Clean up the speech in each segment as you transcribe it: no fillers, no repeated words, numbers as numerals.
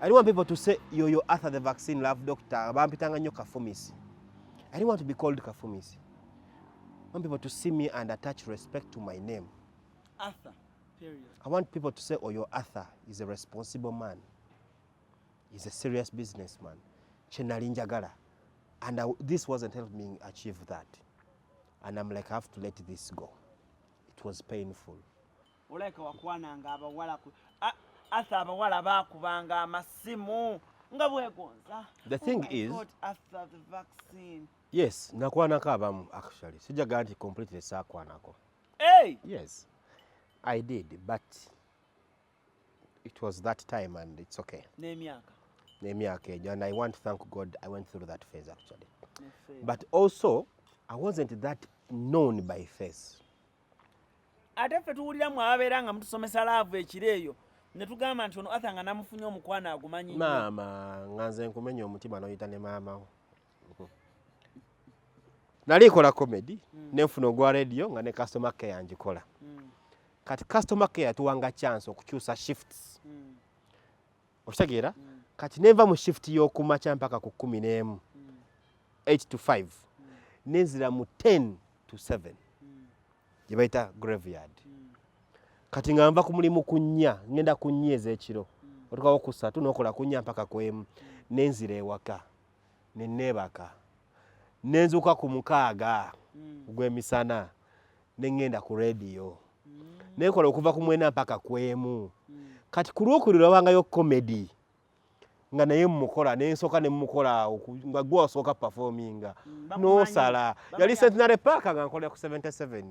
I don't want people to say, "Yoyo Arthur the Vaccine Love Doctor." Bampitanga nnyo Kafumisi. I don't want to be called Kafumisi. I want people to see me and attach respect to my name. Arthur, period. I want people to say, "Oyo Arthur is a responsible man. He's a serious businessman." Kye nali njagala. And this wasn't helping me achieve that. And I'm like, "I have to let this go." It was painful. Olabika wakwananga abawala Arthur, abawala baakubanga amasimu nga bwegonza. The thing "Oh my is- God, Arthur the Vaccine." Yes, nakwanako abamu actually. Sijagala nti completely saakwanako. Hey! Yes, I did, but it was that time and it's okay. N'emyaka. N'emyaka egyo, and I want to thank God I went through that phase, actually. Ne But also, I wasn't that known by face. Ate ffe tuwuliramu ababeera nga mutusomesa love ekiro eyo ne tugamba nti ono Arthur nga namufunye omukwano agumanyi nnyo. Maama, nga nze nkumenya omutima n'oyita ne maama wo. Nali nkola comedy, nenfuna ogwa radio nga ne customer care ngikola. Kati customer care yatuwanga chance okukyusa shifts. Okitegeera? Kati nenva mu shift y'okumakya mpaka ku 11, 8 to 5, nenzira mu 10 to 7 gye bayita graveyard. Kati nga nva ku mulimu ku 4, ngenda ku 4 ez'ekiro, otukawo ku 3 n'okola ku 4 mpaka ku 1, nenzira ewaka neneebaka, nenzuuka ku 6 ogw'emisana neŋŋenda ku rediyo nenkola okuva ku 9 mpaka ku 1. Kati ku Lwokubiri lwabangayo comedy nga naye mmukola, nensooka ne mmukola nga gwe wasooka performinga n'osala. Yali Centenary Park nga nkolera ku 77.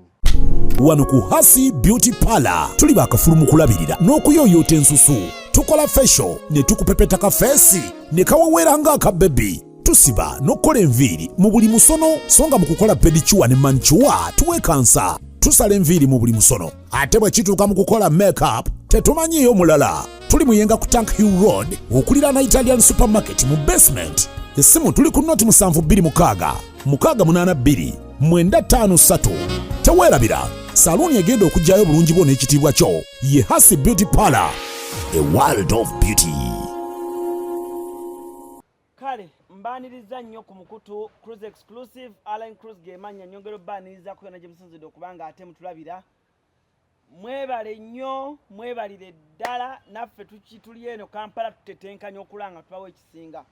Wano ku Hasi Beauty Parlor tuli bakafulu mu kulabirira n'okuyooyoota ensusu. Tukola facial ne tukupepeta ka face ne kawewera ng'akabebi. Tusiba n'okukola enviiri mu buli musono, so nga mu kukola pedicure ne manicure tuwekansa. Tusala enviiri mu buli musono, ate bwe kituuka mu kukola makeup tetumanyiiyo mulala. Tuli Muyenga ku Tank Hill Road okuliraana Italian Supermarket mu basement. Essimu tuli ku 0726 682 953. Teweerabira, saluuni egenda okugyayo obulungi bwo n'ekitiibwa kyo ye Hasi Beauty Parlor, a world of beauty. Kale mbaaniriza nnyo ku mukutu Cruise Exclusive. Alan Cruise gemanya nyongera obbaanirizaku yonna gye musinzidde okubanga ate mutulabira. Mwebale nnyo, mwebalire ddala. Naffe tuli eno Kampala tutetenkanya okulanga tubawo ekisinga.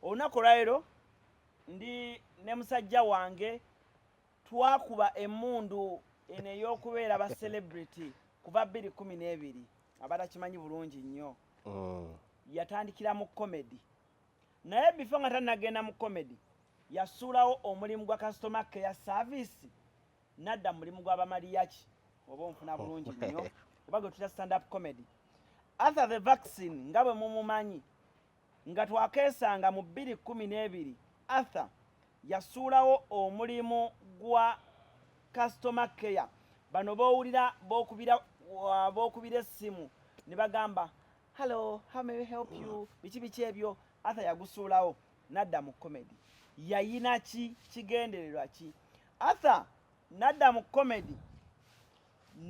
Olunaku olwaleero ndi ne musajja wange. Twakuba emmundu eno ey'okubeera ba celebrity kuva 2012. Abatakimanyi bulungi nnyo, yatandikira mu comedy, naye before nga tannagenda mu comedy yasuulawo omulimu gwa customer care service nadda mu mulimu gw'abamaliyaki, oba onfuna bulungi nnyo, oba gwe tutya stand up comedy. Arthur the Vaccine nga bwe mumumanyi, nga twakeesanga mu 2012, Arthur yasuulawo omulimu gwa customer care. Bano bowulira bookubira essimu ne bagamba, "Hello, how may we help you?" Biki biki ebyo. Arthur yagusuulawo nadda mu comedy. Yayina ki kigendererwa ki? Arthur nadda mu comedy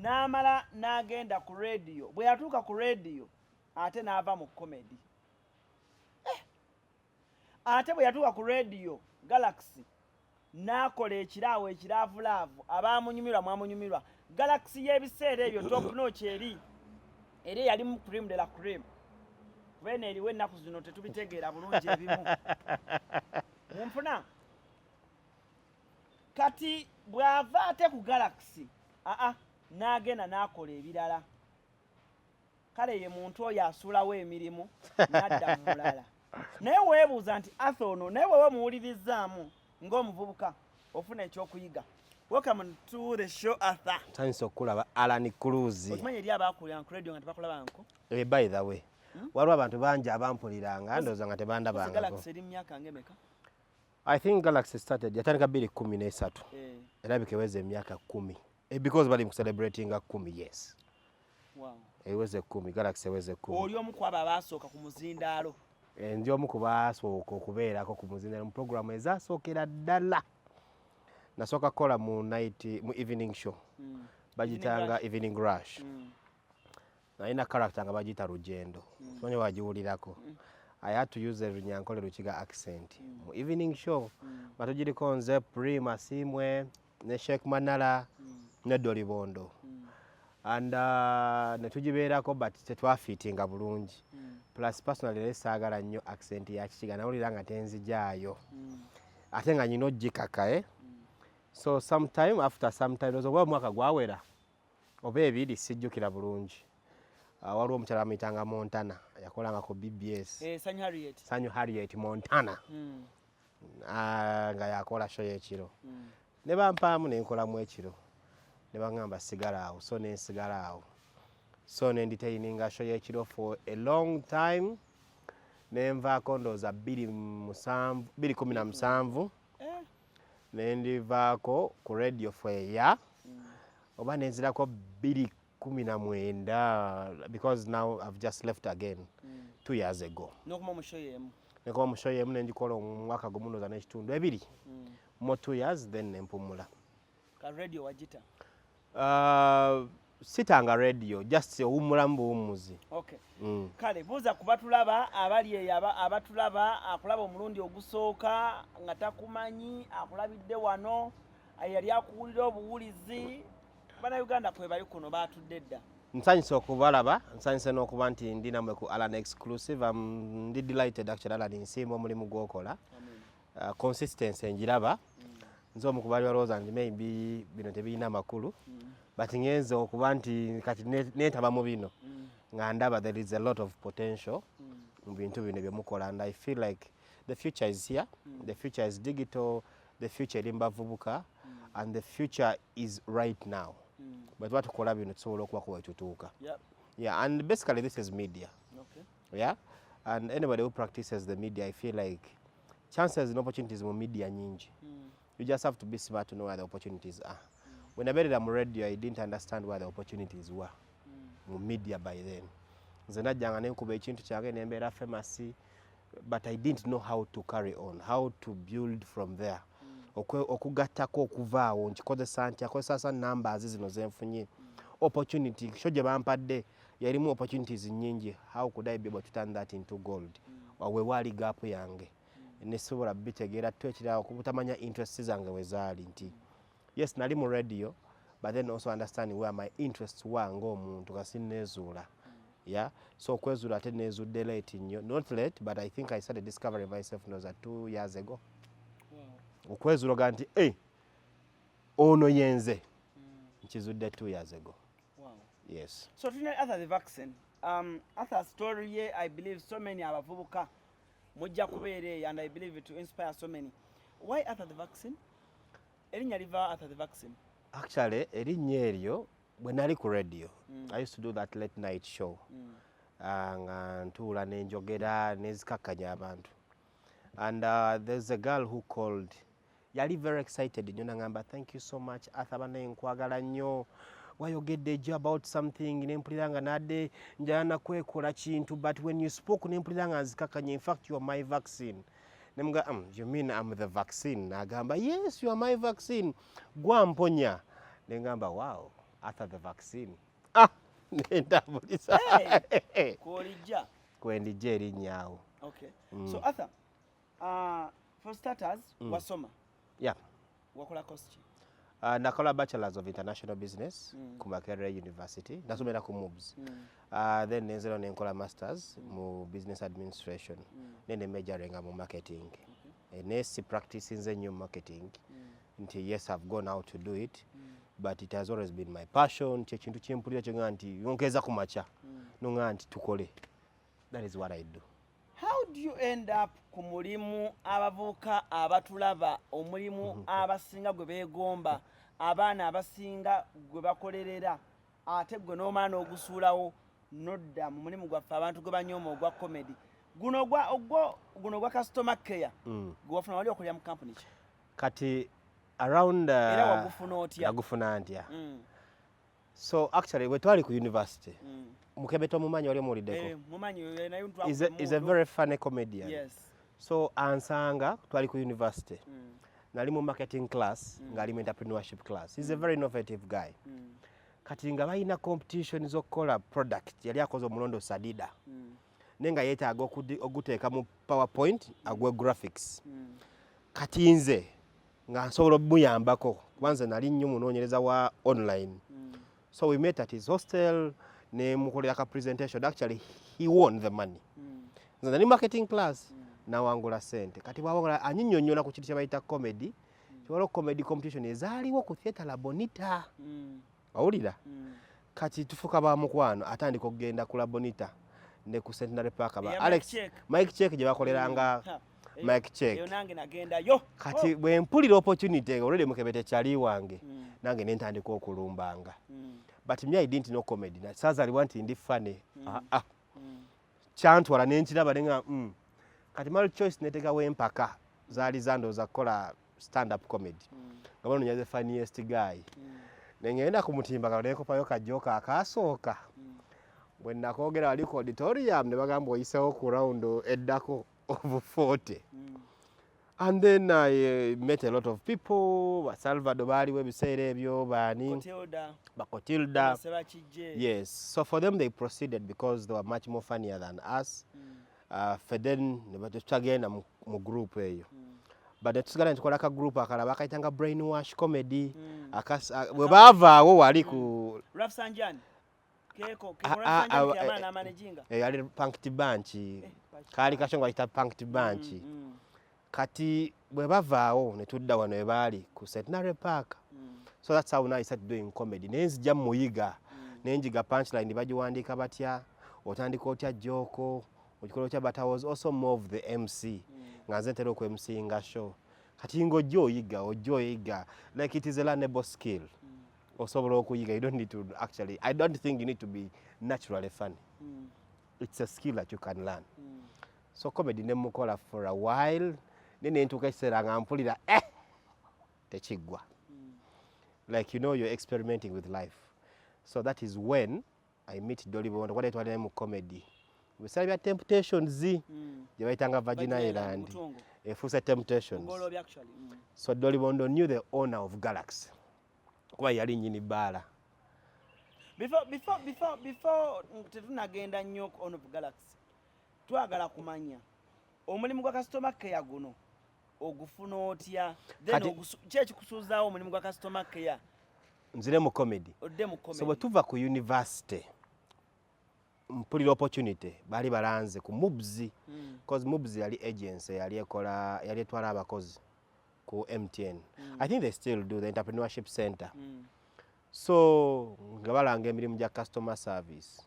n'amala n'agenda ku radio. Bwe yatuuka ku radio ate n'ava mu comedy. Ate bwe yatuuka ku radio Galaxy n'akola ekiraawo ekiraavulaavu. Abaamunyumirwa mwamunyumirwa. Galaxy y'ebiseera ebyo top notch, eri eyali mu cream de la cream, kuba eno eriwo ennaku zino tetubitegeera bulungi ebimu. Munfuna? Kati bw'ava ate ku Galaxy aa n'agenda n'akola ebirala. Kale ye muntu oyo asuulawo emirimu n'adda mu mulala. Naye weebuuza nti Arthur ono, naye wewe muwulirizaamu ng'omuvubuka ofuna ekyokuyiga. Welcome to the show, Arthur. Tandise okulaba Alan Cruise. Okimanyi eri abakulira ku radio nga tebakulaba nko? Eh, by the way, waliwo abantu bangi abampuliranga ndowooza nga tebandabangako. Galaxy eri mu myaka ng'emeka? I think Galaxy started, yatandika 2013. Erabika eweza emyaka 10. Because bali mu celebratinga 10, yes. Eweza 10, Galaxy eweza 10. Oli omu ku abo abaasooka ku muzindaalo. Ndi omu ku baasooka okubeerako ku muzindaalo mu programu ezasookera ddala. Nasooka kukola mu night, mu evening show, bagitanga Evening. Evening Rush. Nalina character nga bagiyita Lugendo, simanyi wagiwulirako. I had to use a Runyankole Lukiga accent mu evening show nga tugiriko nze, Prima Asiimwe ne Sheikh Manara ne Dolibondo and ne tugibeerako, but tetwafiitinga bulungi. Plus personally naye saagala nnyo accent ya Kikiga, nawulira nga tenzijaayo ate nga nyina ogikaka, eh? So sometime after some time, ndowooza oba omwaka gwawera oba 2, sijjukira bulungi, waliwo omukyala bamuyitanga Montana, yakolanga ku BBS. Eh, Sanyu Harriet. Sanyu Harriet Montana. Nga yakola show y'ekiro ne bampaamu nenkolamu ekiro ne baŋŋamba sigala awo, so nensigala awo, so nenditaininga show y'ekiro for a long time, nenvaako ndowooza 27, 2017. Eh. Nendivaako ku radio for a year oba nenzirako 2019, because now I've just left again 2 years ago. N'okuma mu show y'emu. Nekoma mu show y'emu, nenjikola omwaka gumu ndowooza n'ekitundu, 2 mo, 2 years, then nempumula. Ka radio wagita? Sitanga radio, just owummulamu buwummuzi. Okay. Kale buuza ku batulaba abali eyo, abatulaba, akulaba omulundi ogusooka nga takumanyi, akulabidde wano, yali akuwulira obuwulizi. Bannayuganda kwe bali kuno baatudde dda. Nsanyuse okubalaba, nsanyuse n'okuba nti ndi namwe ku Alan Exclusive. Ndi delighted actually, Alan, nsiima omulimu gw'okola. Consistency enjiraba. Nze omu ku baali balowooza nti maybe bino tebirina makulu, but ngenze okuba nti kati neetaba mu bino nga ndaba there is a lot of potential mu bintu bino byemukola, and I feel like the future is here, the future is digital, the future eri mu bavubuka, and the future is right now. Bwe tuba tukola bino, tusobola okubako we tutuuka. Yeah, and basically this is media. Yeah, and anybody who practices the media, I feel like chances and opportunities mu media nyingi. You just have to be smart to know where the opportunities are. When nabeerera mu radio, I didn't understand where the opportunities were mu media by then. Nze najjanga nenkuba ekintu kyange nembeera famous, but I didn't know how to carry on, how to build from there. Okugattako okuvaawo nkikozesa ntya, kozesa sa numbers zino zenfunye, opportunity show gye bampadde yalimu opportunities nyingi, how could I be able to turn that into gold? We waali gap yange nesobola bitegeera tu. Ekirala, okubutamanya interests zange we zaali, nti yes, nali mu radio, but then also understanding where my interests were ng'omuntu kasi nezuula. Yeah, so okwezuula ate neezudde late nnyo, not late, but I think I started discovering myself ndowooza 2 years ago. Okwezuula oga nti hey, ono yenze, nkizudde 2 years ago. Yes. So tulina Arthur the Vaccine. Arthur story ye, I believe so many abavubuka mujja kubeera eyo, and I believe it to inspire so many. Why Arthur the Vaccine? Erinnya liva Arthur the Vaccine? Actually erinnya eryo, bwe nali ku radio, I used to do that late night show. Nga ntuula nenjogera nezikakkanya abantu, and there's a girl who called, yali very excited nnyo, nagamba, "Thank you so much, Arthur, banaye nkwagala nnyo, wayogedde ejjo about something nempulira nga nadde njala nakwekola kintu, but when you spoke nempulira nga nzikakkanya. In fact, you are my vaccine." Nemuga, "You mean I'm the vaccine?" Nagamba, "Yes, you are my vaccine, gwamponya." Nengamba, "Wow, Arthur the Vaccine." Ah, nentambulisa. Hey! Kwolijja. Kwendijja erinnya awo. Okay. So Arthur, for starters, wasoma? Yeah. Wakola course ki? Nakola Bachelors of International Business ku Makerere University, nasomera ku MUBS. Then nenzera nenkola masters mu business administration, nene majoringa mu marketing. Naye si practice nze nnyo marketing, nti yes, I've gone out to do it, but it has always been my passion. Kyekintu kyempulira kyeŋŋamba nti yonkeeza ku makya noŋŋamba nti tukole, that is what I do. How do you end up ku mulimu abavubuka abatulaba, omulimu abasinga gwe beegomba, abaana abasinga gwe bakolerera, ate gwe n'omala n'ogusuulawo nodda mu mulimu gwaffe abantu gwe banyooma ogwa comedy, guno ogwa ogwo guno ogwa customer care? Gwe wafuna wali okolera mu kampuni ki? Kati around Era wagufuna otya? Nagufuna ntya? So actually bwe twali ku university, Mukebe tomumanyi, wali omuwuliddeko? Eh, mumanyi, naye. Is a very funny comedian. So ansanga twali ku university, nali mu marketing class, ng'ali mu entrepreneurship class. He's a very innovative guy. Kati nga balina competition z'okukola product, yali akoze omulondo sadida, naye nga yeetaaga oguteeka mu PowerPoint agwe graphics. Kati nze nga nsobola omuyambako kuba nze nali nnyo munoonyereza wa online. So we met at his hostel, nemukolera ka presentation. Actually, he won the money. Nze nali marketing class, nawangula sente. Kati bwawangula, anyinyonnyola ku kintu kye bayita comedy. Tiwaliwo comedy competition ezaaliwo ku Theatre La Bonita. Owulira? Kati tufuuka ba mukwano, atandika okugenda ku La Bonita ne ku Centenary Park ba Eya Alex Mike Check. Mike Check gye bakoleranga. Ha, Mike Check. Eyo nange nagendayo. Kati bwe mpulira opportunity, already Mukebe tekyali wange, nange nentandika okulumbanga. But me, I didn't know comedy. Saazaalibwa nti ndi funny. Ah, ah. Kyantwala nenkiraba nenga Kati Multi Choice neteekawo empaka zaali zandooza kukola stand up comedy, nga banoonya the funniest guy. Nengenda ku mutimbagano nenkopayo ka joke akasooka. Bwe nakoogera wali ku auditorium, ne bagamba oyisewo ku round eddako of 40. And then I met a lot of people. Ba Salvador baaliwo ebiseera ebyo, baani. Cotilda. Bacotilda. Sebakijje. Yes, so for them, they proceeded because they were much more funnier than us. Ffe then ne tutagenda mu group eyo, but netusigala netukola ka group akalala bakayitanga Brainwash Comedy. Bwe baavaawo wali ku Rafsanjani. Keko, Ah, Keko ah, Rafsanjani ah, kiyamala eh, n'amanaginga. Yali Punkt Bunch. Kaali kasho nga bayita Punkt Bunch. Kati bwe bavaawo ne tudda wano we baali ku Centenary Park. So that's how now I started doing comedy. Naye nzija muyiga, nenjiga punchline bagiwandiika batya, otandika otya joke, ogikola otya. But I was also more of the MC, nga nze ntera okwemcinga show. Kati ng'ojja oyiga, ojja oyiga, like it is a learnable skill. Osobola okuyiga. You don't need to, actually, I don't think you need to be naturally funny. It's a skill that you can learn. So comedy nemukola for a while, ne nentuuka ekiseera nga mpulira tekiggwa. Like, you know, you're experimenting with life. So that is when I meet Dolly Bondo, kwali twali mu comedy mu biseera bya Temptations, gye bayitanga Virgin Island. Mutungo. Efuuse Temptations. Bugoloobi actually. So Dolly Bondo knew the owner of Galaxy kuba yali nnyini bbaala. Before tetunagenda nnyo ku on of Galaxy, twagala kumanya omulimu gwa customer care guno ogufuna otya? Then ki ekikusuuzaawo omulimu gwa customer care? Nzire mu comedy. Odde mu So bwe comedy. tuva ku university, mpulira opportunity baali balanze ku Mubs, cause Mubs yali agency yali ekola, yali etwala abakozi ku MTN. I think they still do, the entrepreneurship center. So nga balanga emirimu gya customer service,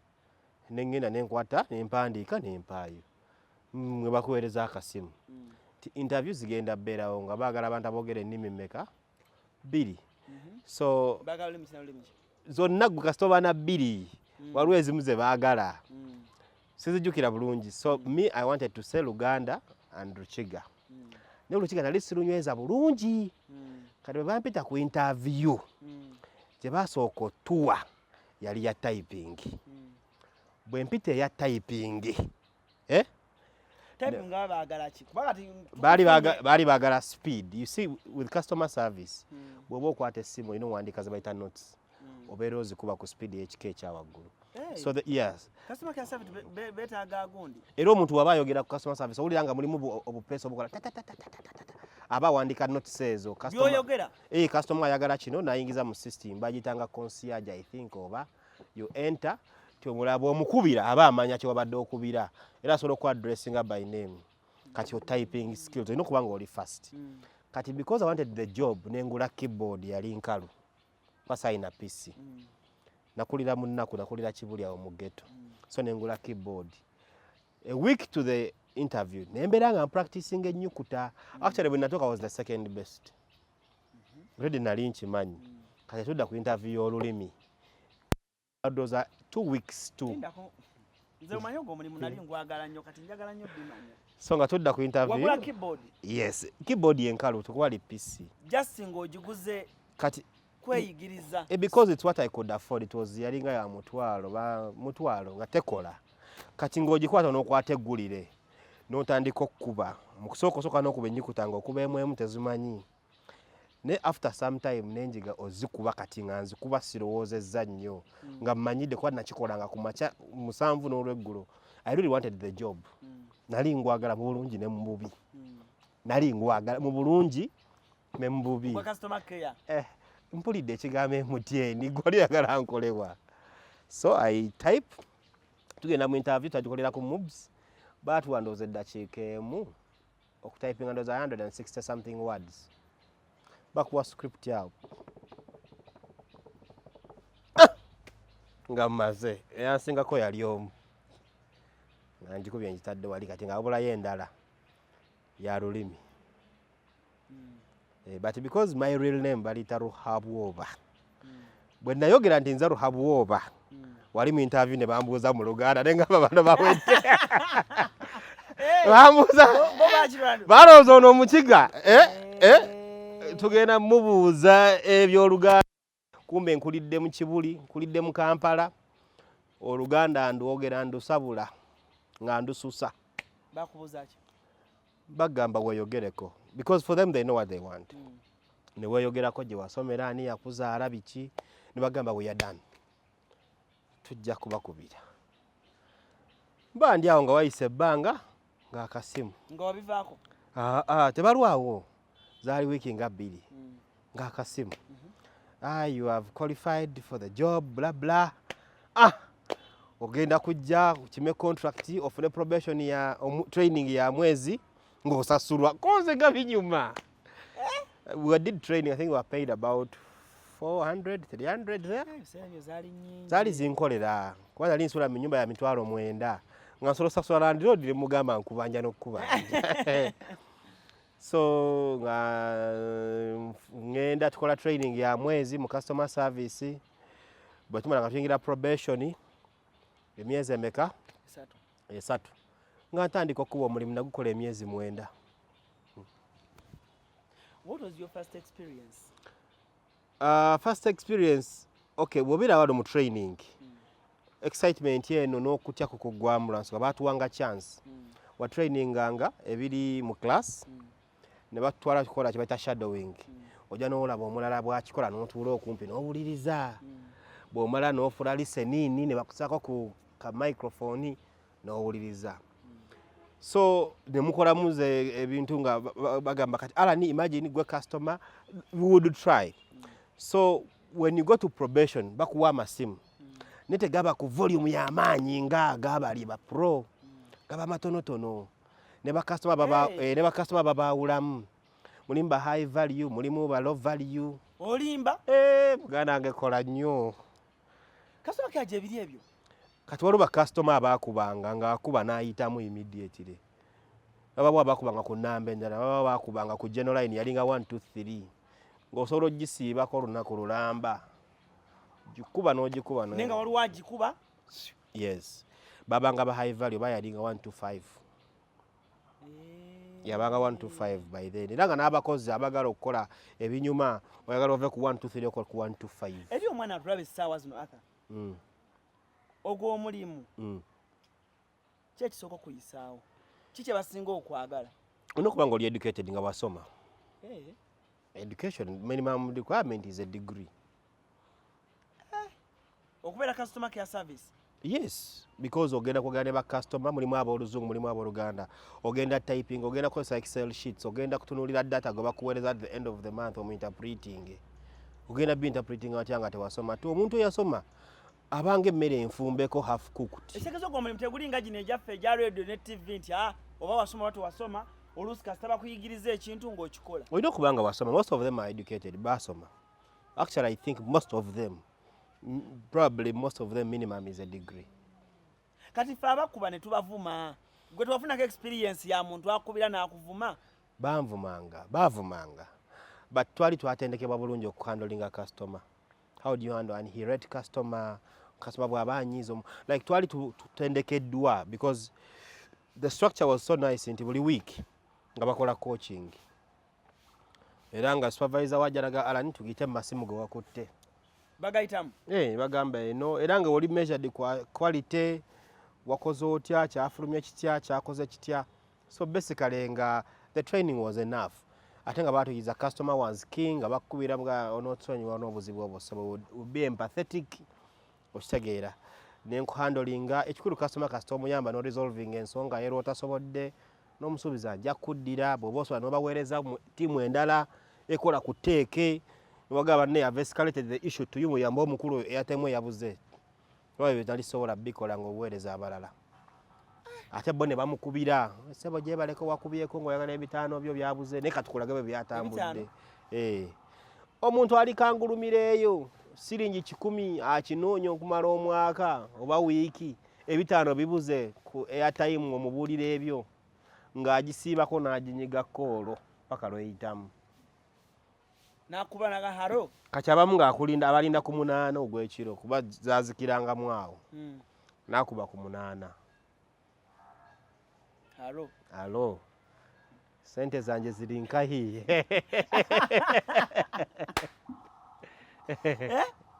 nengenda nenkwata nempandiika nempaayo. Nga bakuweereza akasimu ti interview zigenda bbeerawo, nga baagala abantu aboogera ennimi mmeka? Bbiri. So Baagala lulimi ki na lulimi ki? Zonna gwe kasita oba na bbiri. Waliwo ezimu ze baagala, sizijjukira bulungi. So me, I wanted to say Luganda and Rukiga, naye Olukiga nali sirunyweza bulungi. Kati bwe bampita ku interview, gye basooka otuwa yali ya typing. Bwe mpita eya typing, eh? Typing nga baagala ki? Kuba kati Baali baagala speed. You see, with customer service, bw'oba okwata essimu olina owandiika ze bayita notes, obeera ozikuba ku speed ey'ekika ekyawaggulu. Hey. So yes. Customer care service beetaaga gundi. Era omuntu waba ayogera ku customer service, owulira nga mulimu obupeesa obukola ta- ta- ta- ta- ta- ta- ta- ta. Aba awandiika notes ezo. By'oyogera. Eh, customer ayagala kino, nayingiza mu system bagiyitanga concierge, I think, oba you enter ti omulaba omukubira aba amanya kyewabadde okubira, era asobola okuaddressinga by name. Kati o typing skills olina okuba nga oli fast. Kati because I wanted the job, nengula keyboard yali nkalu pasayina PC. Nakulira mu nnaku, nakulira Kibuli awo mu ghetto. So nengula keyboard a week to the interview, nembeera nga mpracticing ennyukuta. Actually, bwe natuuka, was the second best. Already nali nkimanyi. Kati tudda ku interview y'olulimi, ndowooza 2 weeks to Tindako. Nze omanyi ogwo omulimu nali ngwagala nnyo, kati njagala nnyo bimanya. So nga tudda ku interview. Wagula keyboard? Yes, keyboard yenkalu, tekuwali PC. Just ng'ogiguze Kati kweyigiriza. Because it's what I could afford. It was yalinga ya mutwalo ba mutwalo nga tekola. Kati ng'ogikwata n'okwata eggulire n'otandika okkuba. Mu kusooka osooka n'okuba ennyukuta ng'okuba emu emu tezimanyi. Naye after some time nenjiga ozikuba. Kati nga nzikuba sirowoozezza nnyo, nga mmanyidde kuba nakikolanga ku makya 7 n'olweggulo. I really wanted the job. Nali ngwagala mu bulungi ne mu bubi. Nali ngwagala mu bulungi ne mu bubi. Gwa customer care. Eh, mpulidde ekigambo MTN, gwali oyagala nkolebwa. So I type, tugenda mu interview, twagikolera ku MUBS. Baatuwa ndowooza eddakiika 1 okutypinga ndowooza 160 something words. Bakuwa script awo. Ah! Nga mmaze, eyansingako yali omu, nga ngikubye ngitadde wali. Kati nga wabulayo endala ya lulimi. But because my real name baliyita Ruhabwoba, bwe nayogera nti nze Ruhabwoba wali mu interview, ne bambuuza mu Luganda, ne ngamba bano bawedde. Bambuuza Bo bakirwano. Balowooza ono omukiga, eh, eh, tugenda mubuuza ebyoluganda. Kumbe nkulidde mu Kibuli, nkulidde mu Kampala, Oluganda ndwogera ndusabula nga ndususa. Bakubuuza ki? Bagamba weeyogereko, because for them they know what they want. Ne weeyogerako gye wasomera, ani yakuzaala, biki, ne bagamba, "We are done, tujja kubakubira." Mba ndi awo nga wayise ebbanga ng'akasimu. Nga wabivaako? Ah, ah, tebalwawo, zaali wiiki nga 2 ng'akasimu, "Ah, you have qualified for the job, bla bla, ah, ogenda kujja okime contract, ofune probation ya training ya mwezi ng'osasulwa." Konze nga binyuma. We did training, I think we were paid about 400, 300 there. Ebiseera ebyo zaali nnyingi. Zaali zinkolera, kuba nali nsula mu nyumba ya 90,000 nga nsobola osasula landlord ne mugamba nkubanja n'okukubanja. So nga ŋŋenda tukola training ya mwezi mu customer service. Bwe tumala nga tuyingira probation, emyezi emeka? 3. 3, nga ntandika okuba omulimu. Nagukola emyezi 9. What was your first experience? First experience, okay, bw'obeera wano mu training, excitement eno n'okutya kukuggwamu lwansonga baatuwanga chance. Wa traininganga ebiri mu class, ne batutwala kukola kye bayita shadowing. Ojja n'olaba omulala bw'akikola, n'otuula okumpi n'owuliriza. Bw'omala n'ofula listening, ne bakusaako ku ka microphone n'owuliriza. So ne mukolamu ze ebintu nga bagamba, "Kati Alan, imagine gwe customer." We would try. So when you go to probation, bakuwa amasimu, naye tegaba ku volume y'amaanyi nga agabali ba pro, gaba matonotono. Ne bakasitoma baba Hey. ne bakasitoma babaawulamu, mulimu ba high value, mulimu ba low value. Olimba. Muganda wange, kola nnyo. Customer care gyebiri ebyo. Kati waliwo bakasitoma abaakubanga ng'akuba n'ayitamu immediately, babawo abakubanga ku namba endala, baba bakubanga ku general line, yalinga 123, ng'osobola ogisiibako olunaku lulamba, gikuba n'ogikuba. Naye nga waliwo agikuba. Yes, babanga ba high value, bayalinga 125, yabanga 125 by then. Era nga n'abakozi abagala okukola ebinyuma, oyagala ove ku 123 okola ku 125. Eri omwana atulaba essaawa zino, Arthur, ogwo omulimu, ki ekisooka okuyisaawo? Ki kye basinga okwagala? Olina okuba nga oli educated, nga wasoma. Education, minimum requirement is a degree. Okubeera customer care service? Yes, because ogenda kwogera ne bakasitoma, mulimu abooluzungu, mulimu abooluganda, ogenda typing, ogenda kukozesa Excel sheets, ogenda kutunuulira data gwe bakuweereza at the end of the month, omuinterpreting. Ogenda bi interpreting atya nga tewasoma? Ti omuntu eyasoma abanga emmere enfumbeko, half cooked. Ekitegeeza ogwo omulimu tegulinga gino egyaffe egya radio ne TV nti a oba wasoma oba tewasoma, oluusi kasita bakuyigiriza ekintu ng'okikola. Olina okuba nga wasoma. Most of them are educated, basoma. Actually, I think most of them, probably most of them, minimum is a degree. Kati ffe abakuba ne tubavuma, gwe tewafunako experience ya muntu akubira n'akuvuma? Banvumanga, bavumanga, but twali twatendekebwa bulungi okuhandlinga customer. How do you handle an irate customer? Customer bw'aba anyiiza, like twali tutendekeddwa because the structure was so nice nti buli week nga bakola coaching, era nga supervisor wajjalaga, "Alan, tugiyite mu masimu ge wakutte." Bagayitamu? Eh, bagamba eno, era nga oli measured kwa quality, wakoze otya, kyafulumye kitya, kyakoze kitya. So basically nga the training was enough. Ate nga batuyiza customer was king, nga bakubira nga onotsonyiwa n'obuzibu obwo, so be empathetic, okitegeera, nenkuhandlinga. Ekikulu customer kasita omuyamba no resolving ensonga era otasobodde n'omusuubiza nja kuddira, bw'oba osobola n'obaweereza mu ttiimu endala ekola ku tteeke, nibagamba banne have escalated the issue to you, muyambe omukulu eyatemu eyabuze, oba ebyo talisobola bikola ng'obuweereza abalala. Ate bo ne bamukubira, sebo gyebaleko wakubyeko ng'oyagala ebitaano byo byabuze, naye katukulage bwe byatambudde. Eh. Omuntu ali kangulumira eyo siringi 100 akinoonya okumala omwaka oba wiiki, ebitaano bibuze ku airtime, omubuulira ebyo ng'agisiibako n'aginyiga koolo paka lweyitamu. Nakuba naga haro. Kati abamu ng'akulinda, abalinda ku 8 ogw'ekiro kuba zaazikirangamu awo. N'akuba ku 8. Haro. Alo, sente zange ziri nkahi? Eh?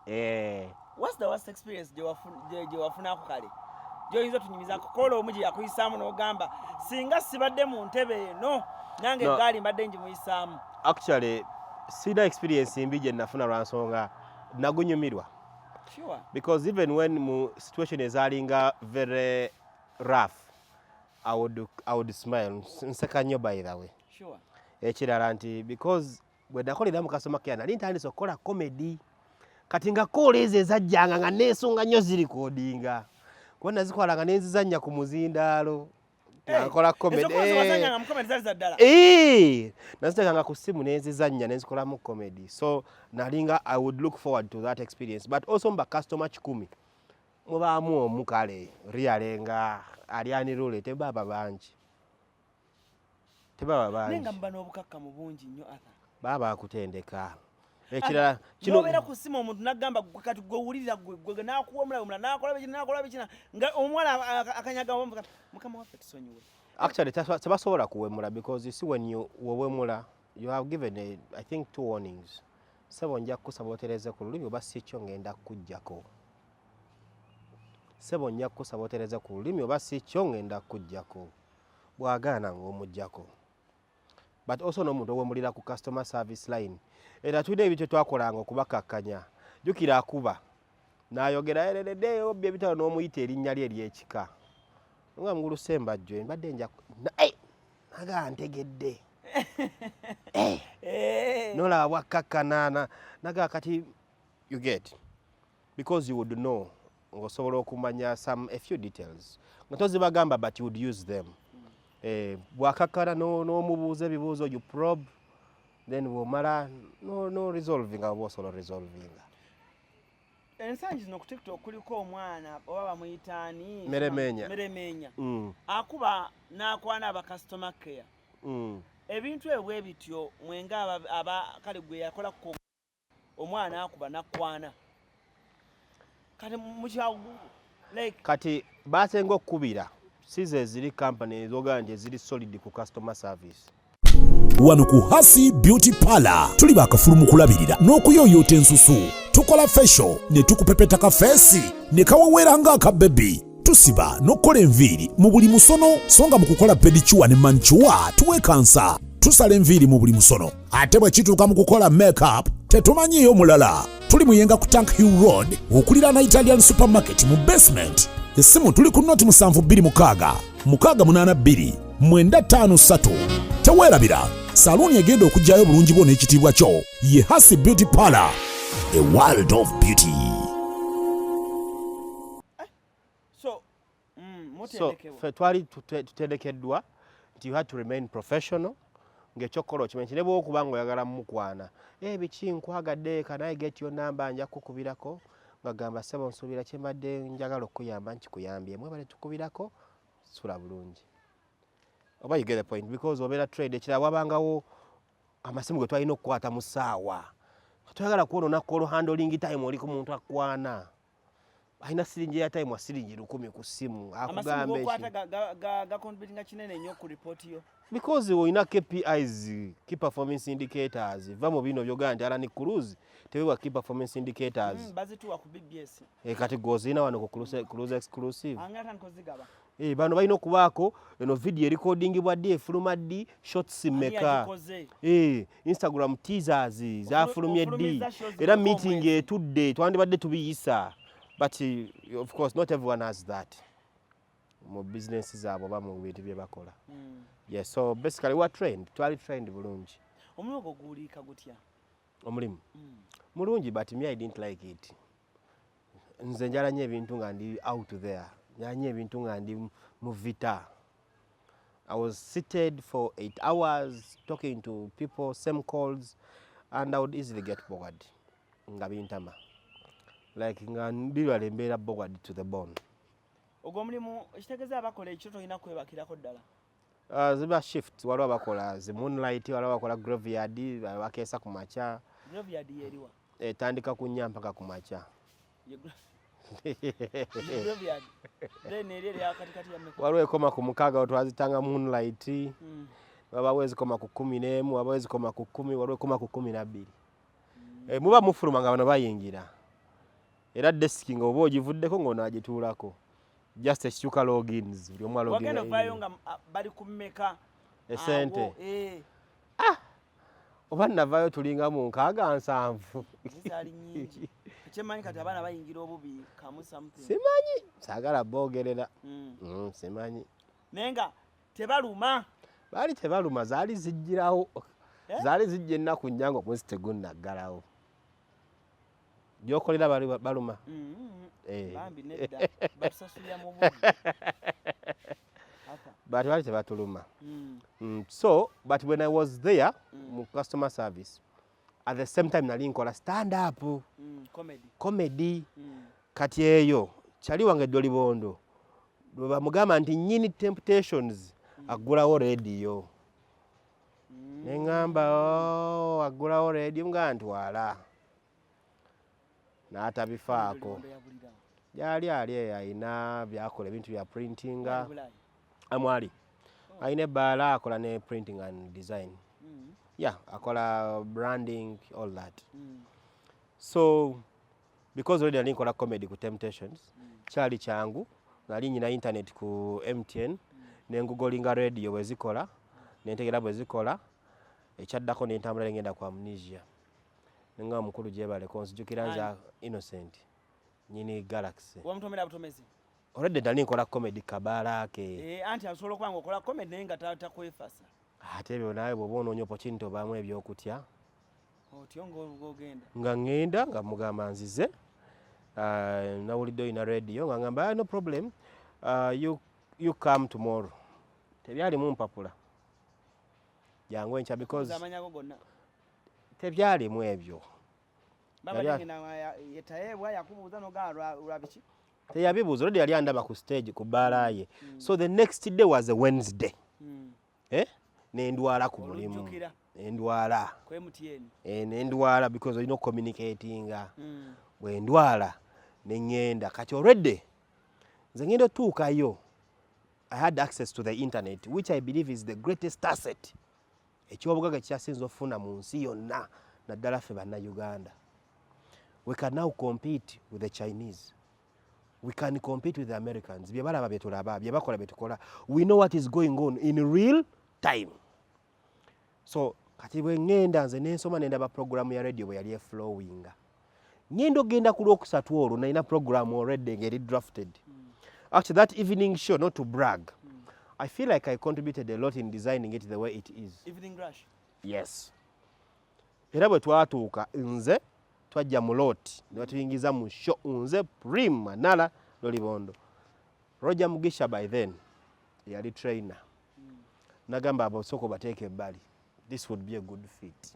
Eh. What's the worst experience gye wafunako kale gyoyinza otunyumiza kukola omu gye yakuyisaamu n'ogamba singa sibadde mu ntebe eno nange No. Eggaali mbadde ngimuyisaamu? Actually sirina experience mbi gye nafuna lwa nsonga nagunyumirwa. Because even when mu situation ezalinga very rough, I would smile, nseka nnyo by the way. Ekirala nti because bwe nakolera mu customer care nali ntandise okukola comedy, kati nga call ezo ezajjanga nga neesunga nnyo zirecordinga kuba nazikwalanga nenzizannya ku muzindaalo nga nkola comedy. Ezokuba wazannyanga mu comedy zaali za ddala? Eh, naziteekanga ku ssimu nenzizannya nenzikolamu comedy, so nalinga I would look forward to that experience. But also mba customer 100 mubaamu omu kale really nga ali unruly, tebaba bangi, tebaba Naye nga bangi. muba n'obukakkamu bungi nnyo, Arthur. Baba akutendeka. Ekirala kino. Nobeera ku ssimu omuntu nagamba gwe kati gwe wulirira gwe gwe nakuwa omulabe omulala nakola biki nakola biki nga omuwala akanyaga mukama waffe tusonyiwe. Actually tebasobola kuwemula because you see when you wewemula, you have given I think two warnings. Sebo nja kukusaba otereze ku lulimi oba si kyo ngenda kukuggyako. Sebo nja kukusaba otereze ku lulimi oba si kyo ngenda kukuggyako. Bw'agaana ng'omuggyako. But also n'omuntu owemulira ku customer service line, era tulina ebintu twakolanga okubakakkanya. Jjukira akuba n'ayogera ereredde obbi ebitalo n'omuyita erinnya lye ery'ekika nga mugulu Sembajjo mbadde nja naga ntegedde. Eh. Nolaba bwakkakkana naga kati you get because you would know ng'osobola okumanya some a few details nga tozibagamba, but you would use them. Bwakakkana n'omubuuza ebibuuzo, you probe, then bw'omala no resolving oba osobola resolvinga. Ensangi zino ku TikTok kuliko omwana oba bamuyitaani? Meremenya. Meremenya. Akuba n'akwana aba customer care. Ebintu ebyo bwe bityo mwenga aba kale gwe yakola ku omwana akuba nakwana kati mukyagu like. Kati basenga okukubira size eziri company ezogamba nti eziri solid ku customer service. Wano ku Hasi Beauty Parlor tuli bakafulu mu kulabirira n'okuyooyoota ensusu. Tukola facial ne tukupepeta ka face ne kawewera ng'akabebi. Tusiba n'okukola enviiri mu buli musono, so nga mu kukola pedicure ne manicure tuwekansa. Tusala enviiri mu buli musono, ate bwe kituuka mu kukola makeup tetumanyiiyo mulala. Tuli Muyenga ku Tank Hill Road okuliraana Italian Supermarket mu basement. Essimu tuli ku noti 726 682 953. Teweerabira, saluuni egenda okuggyayo obulungi bwo n'ekitiibwa kyo ye Hasi Beauty Parlor, a world of beauty. So So mutendekebwa. Ffe twali tutendekeddwa nti you had to remain professional, ng'ekyokukola okimanyi nti ne bw'okuba ng'oyagala mukwana, eh, biki nkwagadde, can I get your number, nja kukubirako, nga gamba ssebo nsuubira kye mbadde njagala okukuyamba nkikuyambye, mwebale tukubirako, sula bulungi, oba you get the point, because obeera trade. Ekirala wabangawo amasimu ge twalina okukwata mu ssaawa, toyagala kwonoona call handling time oli ku muntu akwana alina siringi ya time wa siringi 1000 ku ssimu. Amasimu akugamba gokwata eki gacontributinga kinene nnyo ku report yo. Because olina KPIs, key performance indicators. Va mu bino byogamba nti Alan Cruise tewewa key performance indicators. Bazituwa ku BBS. E, kati gozirina wano ku Cruise Exclusive. Angala tandika ozigaba. Eh, bano balina okubaako eno video erecordingibwa ddi, efuluma ddi, shots Ani mmeka, yagikoze? Eh, Instagram teasers zafulumye ddi, Ofulumizza shows era ziriko meeting omwezi. etudde twandibadde tubiyisa, but of course not everyone has that mu business zaabwe oba mu bintu bye bakola. Yes, so basically we are trained, twali trained bulungi. Omulimu ogwo guwulirika gutya? Omulimu mulungi, but me, I didn't like it. Nze njala nnyo ebintu nga ndi out there, njala nnyo ebintu nga ndi mu vita. I was seated for 8 hours talking to people, same calls, and I would easily get bored nga bintama, like nga ndilwala embeera, bored to the bone. Ogwo omulimu ekitegeeza abakola ekiro tolina kwebakirako ddala? Ziba shift. Waliwo abakola zi moonlight, waliwo abakola graveyard, bakeesa ku makya. Graveyard yeriwa? Etandika ku 4 mpaka ku makya. Ye graveyard, then eri erya katikati ya mmeka? Waliwo ekoma ku 6, twazitanga moonlight. Wabawo ezikoma ku 11, wabawo ezikoma ku 10, waliwo ekoma ku 12. Eh, muba mufuluma nga bano bayingira, era desk nga oba ogivuddeko ng'onaagituulako, just ekikyuka logins, buli omu Wagenda aloginga. ovaayo nga bali ku mmeka? Esente? Awo, eh. Oba navaayo tulinga mu 60, 70. Zaali nnyingi. Ekyemanyi kati abaana bayingira obubi kamu something. Simanyi, saagala boogerera. Simanyi. Naye nga tebaluma? Baali tebaluma, zaali zijjirawo. Eh? Zaali zijja ennaku 4 nga omwezi tegunnaggalawo. Gyokolera bali baluma? Eh. Bambi nedda, batusasulira mu bubi. Apa. But baali tebatuluma. So but when I was there mu customer service, at the same time nali nkola stand up. Comedy. Comedy. Kati eyo kyali wange Dolibondo bwe bamugamba nti nyini Temptations aggulawo rediyo, neŋŋamba, "Oh, aggulawo rediyo," nga ntwala n'atabifaako. Dolibondo yabulirawo? Gyali, ali eyo, ayina byakola, ebintu bya printinga. Ali Bulaaya? Amwali alina ebbaala, akola ne printing and design. Yeah, akola branding, all that. So because already nali nkola comedy ku Temptations, kyali kyangu, nali nyina internet ku MTN, nengooglinga radio bwe zikola, nentegera bwe zikola. Ekyaddako nentambula nengenda ku Amnesia, nenga mukulu gyebaleko, nzijukira nze Innocent nyini Galaxy. Wamutomera butomezi? Already nali nkola comedy kabaala ke. Eh, anti asobola okuba nga okola comedy naye nga takwefasa. Ate ebyo naawe bw'oba onoonya opportunity obaamu ebyokutya. Otyo ng'ogenda? Nga ŋŋenda nga mugamba nzize, nawulidde olina radio, nga ngamba, "Ah, no problem, you come tomorrow." Tebyalimu mpapula, jangu enkya, because Amanyako gonna. Tebyalimu ebyo. Baba yetayeebwa yakubuuza nogamba lwa biki? Teyabibuuza, already yali andaba ku stage ku bbaala ye. So the next day was a Wednesday. Eh? Nendwala ku mulimu. Olujjukira. Nendwala. Ku MTN. Eh, nendwala because olina okucommunicatinga. Bwe ndwala ne ŋŋenda, kati already nze ŋŋenda otuukayo, I had access to the internet, which I believe is the greatest asset, ekyobugagga kyasinza okufuna mu nsi yonna, naddala ffe Bannayuganda. We can now compete with the Chinese, we can compete with the Americans. Bye balaba bye tulaba, bye bakola bye tukola. We know what is going on in real time. So kati bwe ŋŋenda nze nensoma, nendaba programu ya radio bwe yali eflowinga. Ŋŋenda okugenda ku Lwokusatu olwo, nalina program already ng'eri drafted. Actually, that evening show, not to brag, I feel like I contributed a lot in designing it the way it is. Evening Rush. Yes. Era bwe twatuuka, nze twajja mu lot ne batuyingiza mu show, nze, Prim Manala, Lolibondo, Roger Mugisha, by then yali trainer, nagamba, "Abo sooka obateeka ebbali, this would be a good fit."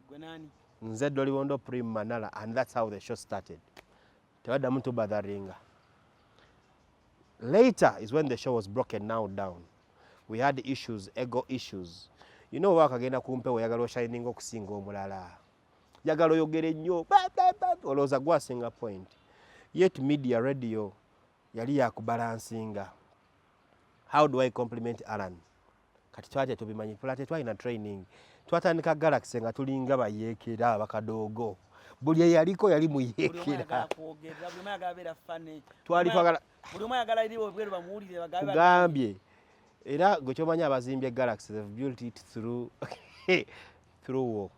Gwe nani? Nze, Dolibondo, Prim Manala, and that's how the show started. Tebaddamu tubotheringa. Later is when the show was broken now down. We had issues, ego issues. Wakagenda kumpewo, oyagala oshininga okusinga omulala, njagala oyogere nnyo, ba, ba, ba, olowooza gwasinga point, yet media, radio yali yakubalansinga. How do I compliment Alan? Kati twali tetubimanyi pula, tetwalina training. Twatandika Galaxy nga tulinga bayeekera abakadoogo. Buli eyaliko yali Buli omu muyeekera. ayagala kwogera, buli omu ayagala beera funny. Twali twagala Buli omu ayagala eri obweru bamuwulire bagabe. Kugambye era gwe kyomanyi, abazimbye Galaxy, they've built it through war.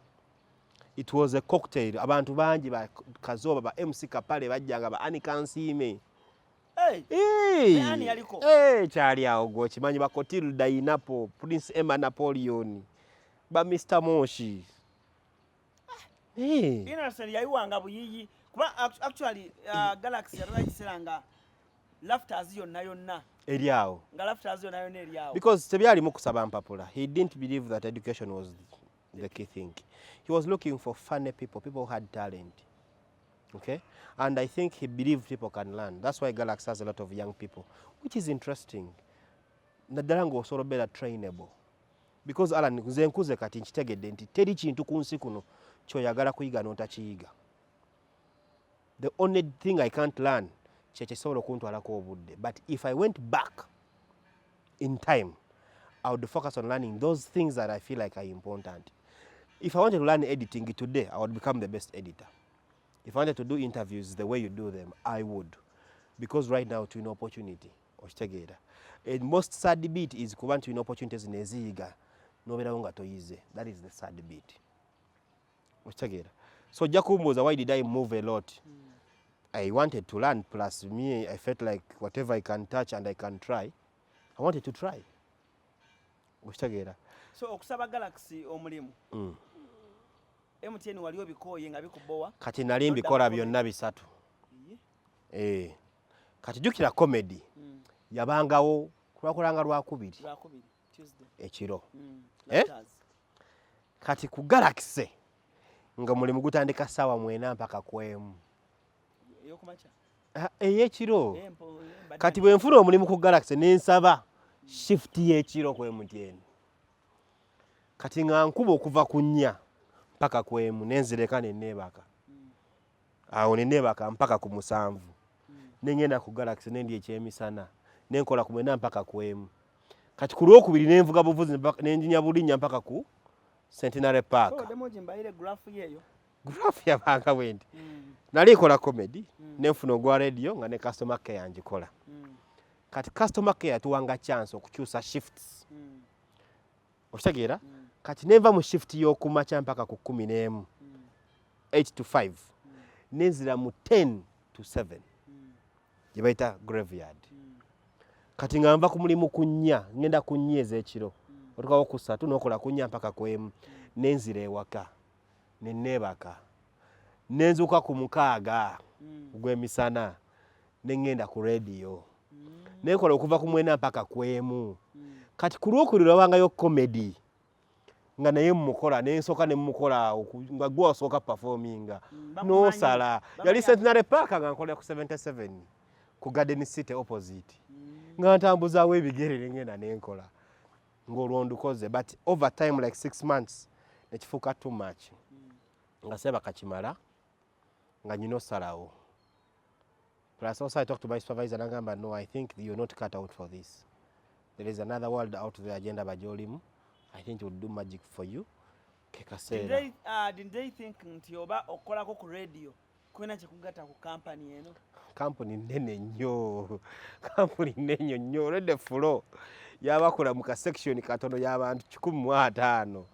It was a cocktail. Abantu bangi, ba Kazoba, ba MC Kapale bajjanga, ba Annie Kansiime. Hey! Hey! Ne Annie yaliko? Hey, kyali awo gwe okimanyi, ba Cotilda Inapo, Prince Emma Napoleon, ba Mr Moshi. Hey. Innocent yayiwanga buyiyi kuba actually Galaxy yatwala ekiseera nga laughters yonna yonna Eri awo. Nga laughters yonna yonna eri awo. Because tebyalimu kusaba mpapula. He didn't believe that education was the key thing. He was looking for funny people, people who had talent, okay? And I think he believed people can learn. That's why Galaxy has a lot of young people, which is interesting, naddala ng'osobola obeera trainable, because Alan, nze nkuze kati nkitegedde nti teri kintu ku nsi kuno kyoyagala kuyiga n'otakiyiga. The only thing I can't learn kyekisobola okuntwalako obudde, but if I went back in time, I would focus on learning those things that I feel like are important. If I wanted to learn editing today, I would become the best editor. If I wanted to do interviews the way you do them, I would, because right now tulina opportunity, okitegeera? And most sad bit is kuba nti tulina opportunities neziyiga nobeerawo nga toyize. That is the sad bit, okitegeera? So ojja kumbuuza, why did I move a lot? I wanted to learn. Plus me, I felt like whatever I can touch and I can try, I wanted to try, okitegeera? So okusaba Galaxy omulimu, MTN wali obikooye nga bikubowa? Kati nali mbikola byonna bisatu. Eh. Kati jjukira comedy yabangawo kulwakulanga Lwakubiri. Lwakubiri, Tuesday. Ekiro. Eh? Laughters. Kati ku Galaxy nga mulimu gutandika ssaawa 9 mpaka ku 1. Eyokumakya? Ah, ey'ekiro. Eh, mbadde Kati bwe nfuna omulimu ku Galaxy, nensaba shift y'ekiro ku MTN. Kati nga nkuba okuva ku 4 mpaka ku 1, nenzireka neneebaka awo, neneebaka mpaka ku 7, nengenda ku Galaxy nendi ekyemisana, nenkola ku 9 mpaka ku 1. Kati ku Lwokubiri nenvuga buvuzi nenjinya bulinnya mpaka ku Centenary Park. So, demo gimbayire graph yeeyo. Graph yabanga bwe nti: nali nkola comedy, nenfuna ogwa radio nga ne customer care ngikola. Kati customer care yatuwanga chance okukyusa shifts, okitegeera? Kati nenva mu shift y'okumakya mpaka ku 11, 8 to 5, nenzira mu 10 to 7 gye bayita graveyard. Kati nga nva ku mulimu ku 4, ngenda ku 4 ez'ekiro, otukawo ku 3, n'okola ku 4 mpaka ku 1, nenzira ewaka neneebaka, nenzuuka ku 6 ogw'emisana, neŋŋenda ku radio, nenkola okuva ku 9 mpaka ku 1. Kati ku Lwokubiri lwabangayo comedy nga naye mmukola, nensooka nemmukola awo nga gwe wasooka performinga. Nosala yali Centenary Park nga nkolera ku 77 ku Garden City opposite, nga ntambuzaawo ebigere nengenda nenkola ng'olwo ndukoze. But over time, like 6 months, nekifuuka too much, nga seba kakimala nga nyina osalawo. Plus also I talked to my supervisor, nagamba, "No, I think you're not cut out for this. There is another world out there agenda bagyolimu. I think it will do magic for you." Ke kaseera. Did they think nti oba okukolako ku radio kulina kyekugatta ku kampani eno? Kampuni nene nnyo, kampuni nene nnyo. Olwedde fulo yabakola mu kasection katono y'abantu 150,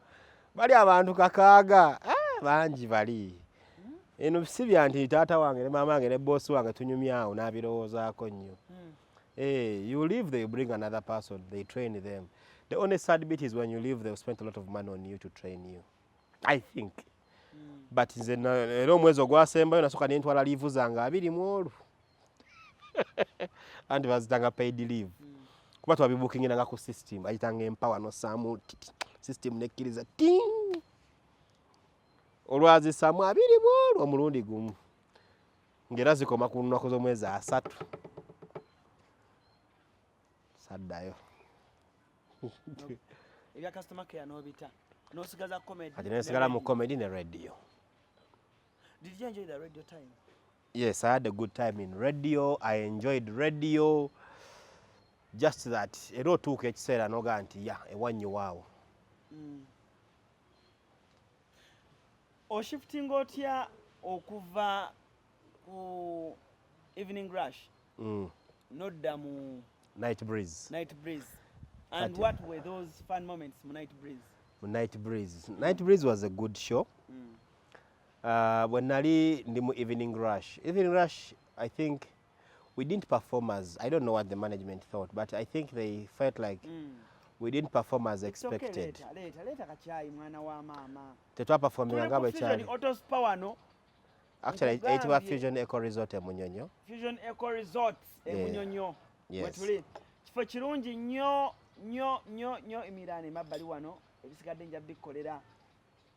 bali abantu 600. Ah, bangi bali eno. Si bya nti taata wange ne maama wange ne boosi wange tunyumyawo n'abirowoozaako nnyo. Eh, you leave, they bring another person, they train them. The only sad bit is when you leave, they've spent a lot of money on you to train you, I think. But nze era omwezi ogwasembayo nasooka nentwala leave zange 20 olwo, anti bazitanga paid leave, kuba twabibukingiranga ku system ayitanga empawa nosaamu system nekkiriza ting olwazisaamu 20 olwo omulundi gumu, ng'era zikoma ku nnaku z'omwezi 30, saddayo. Ebya customer care n'obita n'osigaza comedy? Kati nensigala mu ne radio. Comedy ne radio. Did you enjoy the radio time? Yes, I had a good time in radio. I enjoyed radio, just that era otuuka ekiseera nogaa nti ya ewannyo waawo. Oshiftinga otya Okuva ku Evening Rush nodda mu Night Breeze. Night Breeze. And Kati- what were those fun moments mu Night Breeze? Mu Night Breeze, Night Breeze was a good show. Bwe nali ndi mu Evening Rush, Evening Rush, I think we didn't perform as, I don't know what the management thought, but I think they felt like we didn't perform as It's okay, expected. Leeta, leeta, leeta kacyayi, mwana wa maama. Tetwaperforminga Tuli nga ku bwe Fusion kyali. Auto Spa wano. Actually, eyitibwa Nkugambye. Fusion Eco Resort e Munyonyo. Fusion Eco Resort e Munyonyo. Wetuli kifo kirungi nnyo nnyo nnyo nnyo. Emirano emabbali wano, ebisigadde nja bikolera.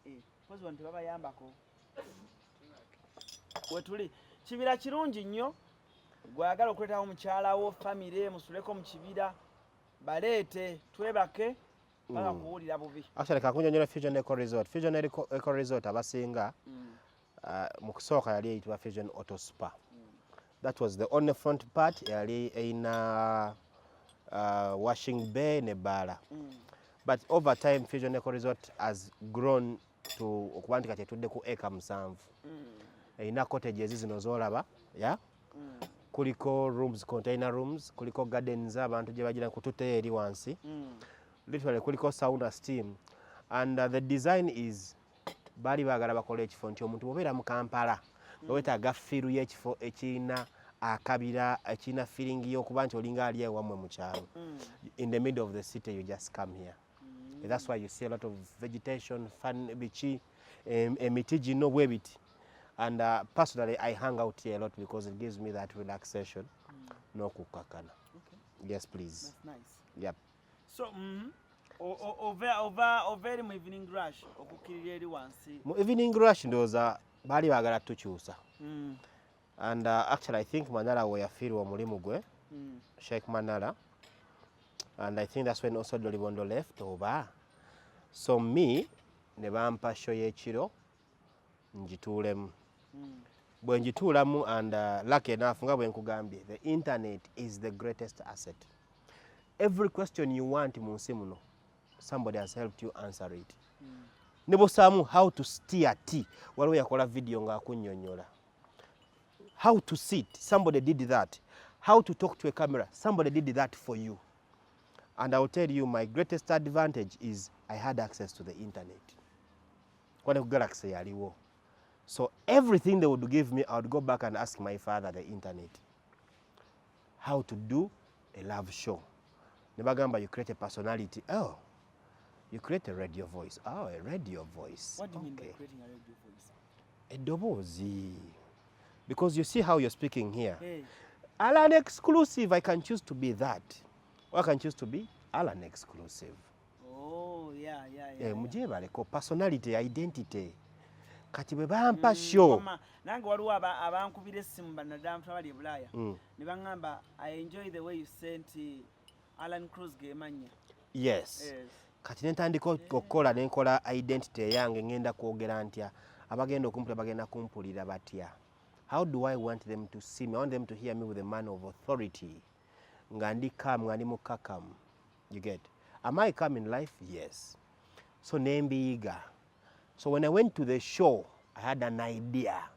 Eh, pozi wano tebabayambako. Wetuli kibira kirungi nnyo. Gwagala okuleetawo mukyalawo, famire, musuleko mu kibira, baleete twebake paka kuwulira bubi. Actually, kakunyonyola Fusion Eco Resort. Fusion Eco Resort, abasinga mu kusooka yali eyitibwa Fusion Auto Spa. That was the only front part yali eyina washing bay ne bbaala. But over time Fusion Eco Resort has grown to okuba nti kati etudde ku eka 7. Erina cottages zino z'olaba ya kuliko rooms, container rooms, kuliko gardens abantu gye bagira kututteyo eri wansi. Literally kuliko sauna, steam, and the design is baali baagala bakola ekifo nti omuntu bw'obeera mu Kampala nga weetaaga feel y'ekifo ekirina akabira, ekirina feeling y'okuba nti olinga ali ewammwe mu kyalo in the middle of the city, you just come here. And that's why you see a lot of vegetation, fun, biki, emiti gino bwe biti. And personally I hang out here a lot because it gives me that relaxation n'okukkakana. Yes, please. That's nice. Yep. So ova eri mu Evening Rush okukkirira eri wansi. Mu Evening Rush, ndowooza baali baagala tukyusa. And actually I think Manara we yafiirwa omulimu gwe, Sheikh Manara, and I think that's when also Dolibondo left oba. So me ne bampa show y'ekiro ngituulemu. Bwe ngituulamu, and lucky enough, nga bwe nkugambye, the internet is the greatest asset. Every question you want mu nsi muno, somebody has helped you answer it. Ne bwosaamu "how to steer tea", waliwo yakola video ng'akunnyonnyola. How to sit, somebody did that. How to talk to a camera, somebody did that for you. And I will tell you, my greatest advantage is I had access to the internet, kwane ku Galaxy yaliwo. So everything they would give me, I would go back and ask my father, the internet, how to do a love show. Ne bagamba, "You create a personality." Oh, you create a radio voice. Oh, a radio voice. What do you mean by creating a radio voice? Eddoboozi, because you see how you're speaking here. Hey. Alan Exclusive, I can choose to be that or I can choose to be Alan Exclusive. Oh, yeah. Mugyebaleko personality, identity. Kati bwe bampa show, Wamma, nange waliwo abankubira essimu banaddala abali e Bulaaya ne baŋŋamba, "I enjoy the way you sent Alan Cruz gemanya." Yes. Yes. Kati nentandika okukola, nenkola identity eyange. Ngenda kwogera ntya? Abagenda okumpulira bagenda kumpulira batya? How do I want them to see me? I want them to hear me with a man of authority, nga ndi calm, nga ndi mukakamu. You get? Am I calm in life? Yes. So nembiyiga. So when I went to the show, I had an idea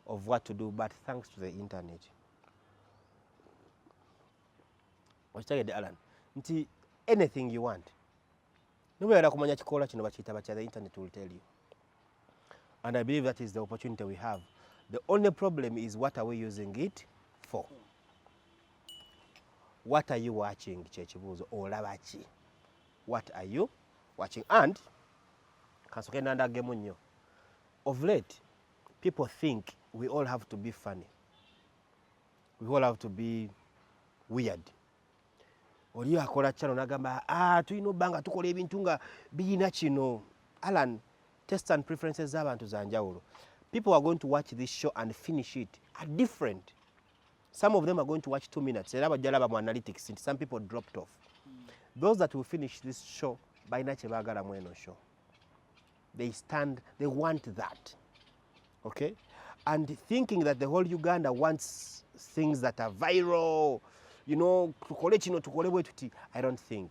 of what to do, but thanks to the internet. Okitegedde, Alan, nti anything you want, nobeera kumanya kikola kino bakiyita batya, the internet will tell you. And I believe that is the opportunity we have. The only problem is, what are we using it for? What are you watching? Kyekibuuzo. Olaba ki? What are you watching? And kansoke nandagemu nnyo, of late people think we all have to be funny, we all have to be weird. Oli akola channel nagamba, "Ah, tulina obba nga tukola ebintu nga biyina kino." Alan, taste and preferences z'abantu za njawulo. People are going to watch this show and finish it are different. Some of them are going to watch 2 minutes, era bajja laba mu analytics nti some people dropped off. Those that will finish this show balina kye baagala mu eno show. They stand, they want that. Okay, and thinking that the whole Uganda wants things that are viral, tukole kino, tukole bwe tuti, I don't think.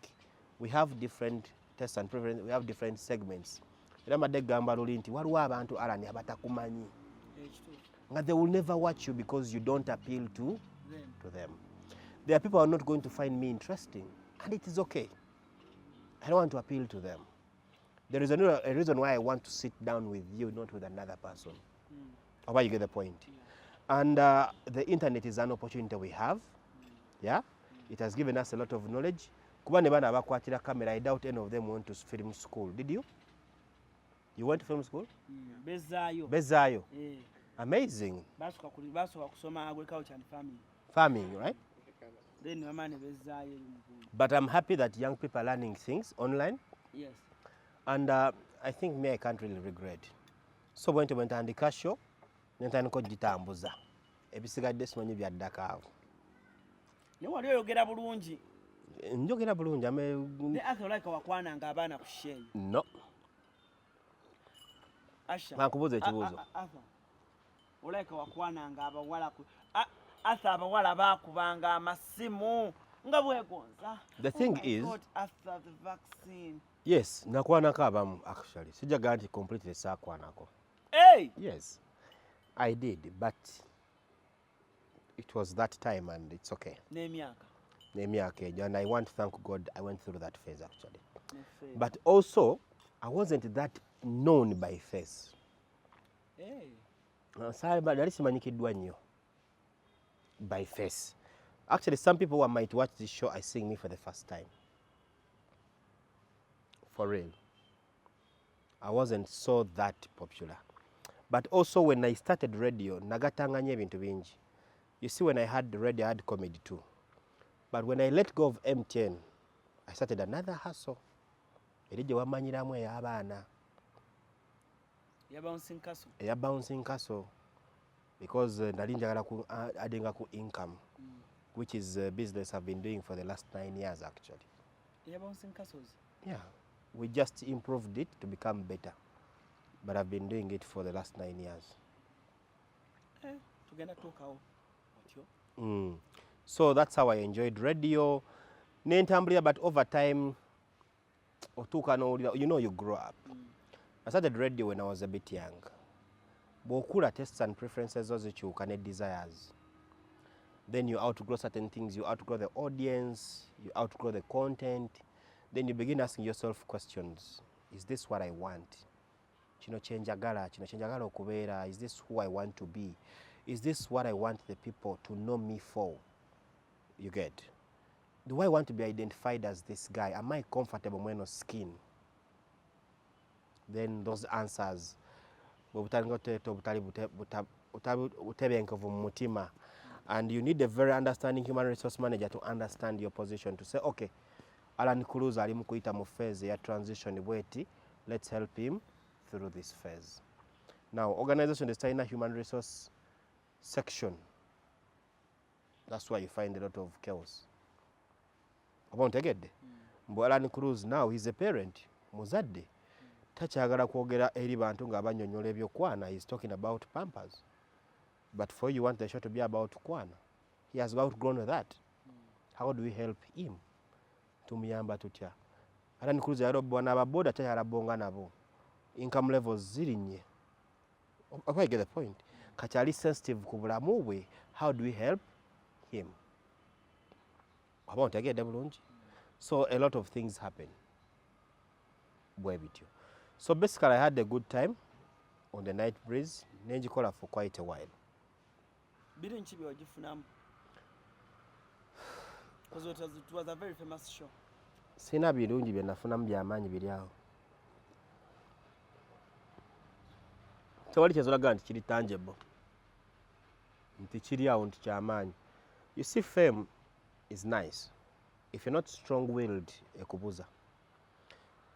We have different tastes and preferences, we have different segments. Era mbadde gamba luli nti waliwo abantu, Alan, abatakumanyi. Nga they will never watch you because you don't appeal to them. There are people who are not going to find me interesting, and it is okay. I don't want to appeal to them. There is a reason why I want to sit down with you, not with another person. Oba you get the point? And the internet is an opportunity we have. Yeah, it has given us a lot of knowledge. Kuba ne bana abakwatira camera, I doubt any of them went to film school. Did you? You went to film school? Bezaayo. Bezaayo. Eh. Amazing. Basooka kusoma agriculture and farming. Farming, right? Then bamala ne bezzaayo eri mugundi. But I'm happy that young people are learning things online. And I think me, I can't really regret. So bwentyo bwe ntandika show, ne ntandika ogitambuza. Ebisigadde simanyi byaddako awo. Naye wali oyogera bulungi. Njogera bulungi ame. Ne Arthur, olabika wakwananga abaana ku show eyo. No. Asha. Kankubuuza ekibuuzo. Arthur, olabika wakwananga abawala ku Arthur, abawala baakubanga amasimu nga bwegonza. The thing Oh my is- God, Arthur the vaccine. Yes, nakwanako abamu actually. Sijjaga nti completely saakwanako. Hey! Yes, I did, but it was that time and it's okay. N'emyaka. N'emyaka egyo, and I want to thank God I went through that phase actually. Ne phase. But also, I wasn't that known by face. Hey. Nali simanyikiddwa nnyo by face. Actually, some people who might watch this show are seeing me for the first time. For real. I wasn't so that popular. But also when I started radio, nagatanganya ebintu bingi. You see, when I had radio, I had comedy too. But when I let go of MTN, I started another hustle. Eri gye wamanyiramu ey'abaana. Ya bouncing castle. Eya bouncing castle. Because nali njagala ku addinga ku income, which is a business I've been doing for the last 9 years actually. Ya bouncing castles. Yeah, we just improved it to become better. But I've been doing it for the last 9 years. Eh, tugenda tuukawo otyo. So that's how I enjoyed radio. Nentambulira, but over time, otuuka n'owulira, you grow up. I started radio when I was a bit young. Bw'okula, tastes and preferences zo zikyuka ne desires. Then you outgrow certain things, you outgrow the audience, you outgrow the content. Then you begin asking yourself questions. Is this what I want? Kino kyenjagala, kino kyenjagala okubeera, is this who I want to be? Is this what I want the people to know me for? You get? Do I want to be identified as this guy? Am I comfortable mweno skin? Then those answers bwe butandika otuleeta obutali butebenkevu mu mutima, and you need a very understanding human resource manager to understand your position, to say, "Okay, Alan Cruz ali mu kuyita mu phase eya transition bweti, let's help him through this phase." Now, organization ezitalina human resource section, that's why you find a lot of chaos. Oba ontegedde? Mbu Alan Cruz now he's a parent, muzadde, takyagala kwogera eri bantu ng'abanyonnyola ebyokwana. He's talking about Pampers, but for you want the show to be about kwana. He has outgrown that. How do we help him? Tumuyamba tutya? Alan Cruz yalobwa n'ababoda, takyalabonga nabo, income levels zirinnye. Oba you get the point? Kati ali sensitive ku bulamu bwe. How do we help him? Oba ontegedde bulungi? So a lot of things happen bwe bityo. So basically, I had a good time on the Night Breeze, nenjikola for quite a while. Biri nki byewagifunamu? Because it was a very famous show. Sina birungi bye nafunamu byamaanyi biri awo. Tewali kyezolaga nti kiri tangible, nti kiri awo nti kyamaanyi. You see, fame is nice. If you're not strong willed, ekubuza.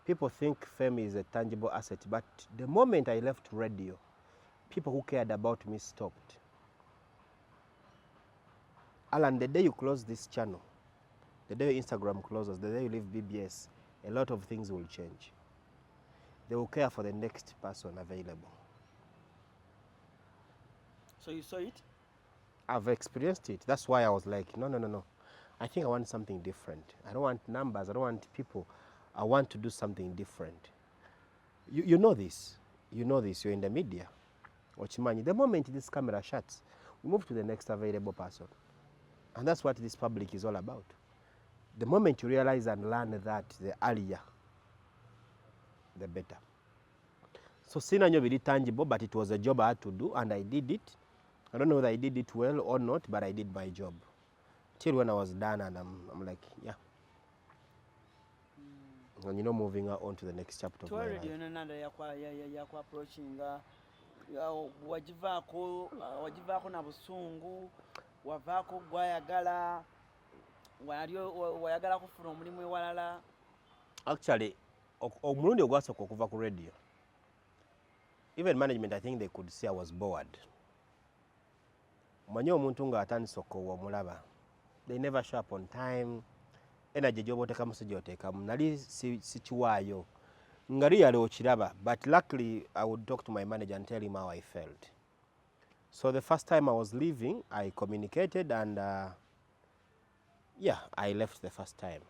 People think fame is a tangible asset, but the moment I left radio, people who cared about me stopped. Alan, the day you close this channel, the day Instagram closes, the day you leave BBS, a lot of things will change. They will care for the next person available. So you saw it? I've experienced it. That's why I was like, No. I think I want something different. I don't want numbers. I don't want people. I want to do something different." You know this. You know this. You're in the media. Okimanyi, the moment this camera shuts, we move to the next available person, and that's what this public is all about. The moment you realize and learn that, the earlier the better. So sina nnyo biri tangible, but it was a job I had to do and I did it. I don't know whether I did it well or not, but I did my job till when I was done and I'm like, yeah, and moving on to the next chapter of my Tewali life. Radio yonna ndala yaku approachinga? Wagivaako na busungu, wavaako gwayagala, wali wayagala kufuna omulimu ewalala? Actually, omulundi ogwasooka okuva ku radio, even management, I think they could see I was bored. Omanyi omuntu ng'atandise okukoowa, omulaba, they never show up on time. Energy gyoba oteekamu si gyoteekamu, nali sikiwaayo nga really okiraba. But luckily I would talk to my manager and tell him how I felt. So the first time I was leaving, I communicated and yeah, I left the first time.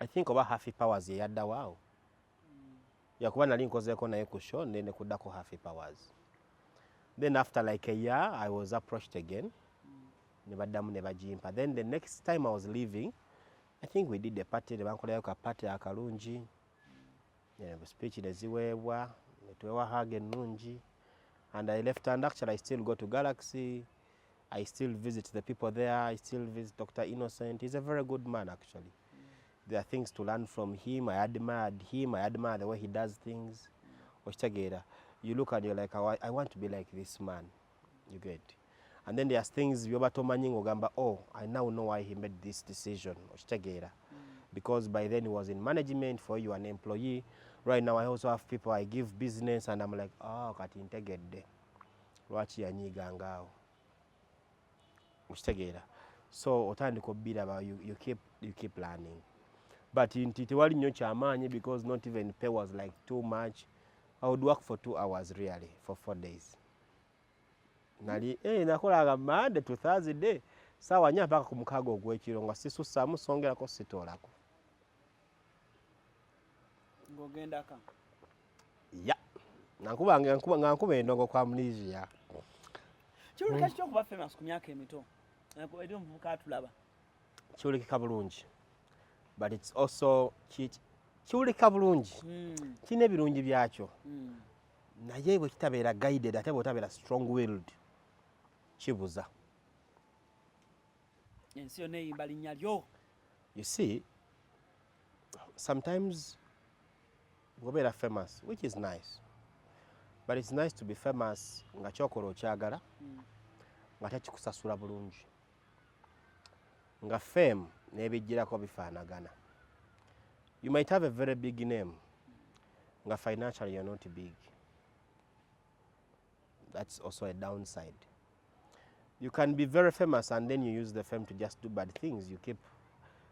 I think oba Happy Powers ye yaddawo awo, yakuba nali nkozeeko naye ku show, ne nekuddako Happy Powers. Then after like a year, I was approached again, ne baddamu ne bagimpa. Then the next time I was leaving, I think we did a party, ne bankolayo ka party akalungi. Yeah, speech ne ziweebwa, ne twewa hug ennungi and I left. And actually I still go to Galaxy. I still visit the people there. I still visit Dr. Innocent. He's a very good man, actually. There are things to learn from him. I admired him. I admire the way he does things. Okitegeera? You look and you're like, I want to be like this man. You get? And then there's things byoba tomanyi ng'ogamba, "Oh, I now know why he made this decision." Okitegeera? Because by then he was in management, for you an employee. Right now I also have people I give business and I'm like, "Oh, kati ntegedde lwaki yanyiiganga awo." Okitegeera? So otandika obbiraba, you keep learning. But nti tewali nnyo kyamaanyi because not even pay was like too much. I would work for 2 hours really for 4 days. Nali nakolanga Monday to Thursday, saawa 4 mpaka ku 6 ogw'ekiro, nga sisussaamu, songerako, sitoolako. Ng'ogendaka? Ya, nga nkuba endongo kwa amnesia. Kiwulika kitya okuba famous ku myaka emito eri omuvubuka atulaba? Kiwulikika bulungi, but it's also kiwulikika bulungi, kirina ebirungi byakyo, naye bwe kitabeera guided, ate bw'otabeera strong willed, kibuza. Ensi yonna eyimba linnya lyo. You see, sometimes bw'obeera famous, which is nice, but it's nice to be famous nga kyokola okyagala, nga tekikusasula bulungi, nga fame n'ebijjirako bifaanagana. You might have a very big name nga financially you're not big. That's also a downside. You can be very famous and then you use the fame to just do bad things. You keep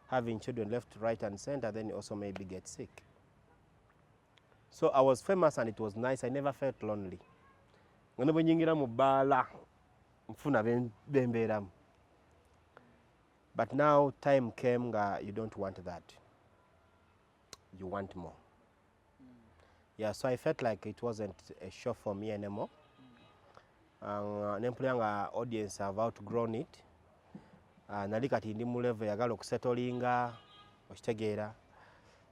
having children left, right and center, then you also maybe get sick. So I was famous and it was nice. I never felt lonely, nga ne bwe nyingira mu bbaala nfuna bembeeramu. But now time came nga you don't want that, you want more. Yeah, so I felt like it wasn't a show for me anymore. Nempulira nga audience have outgrown it. Nali kati ndi mu level yagala okusettlinga, okitegeera,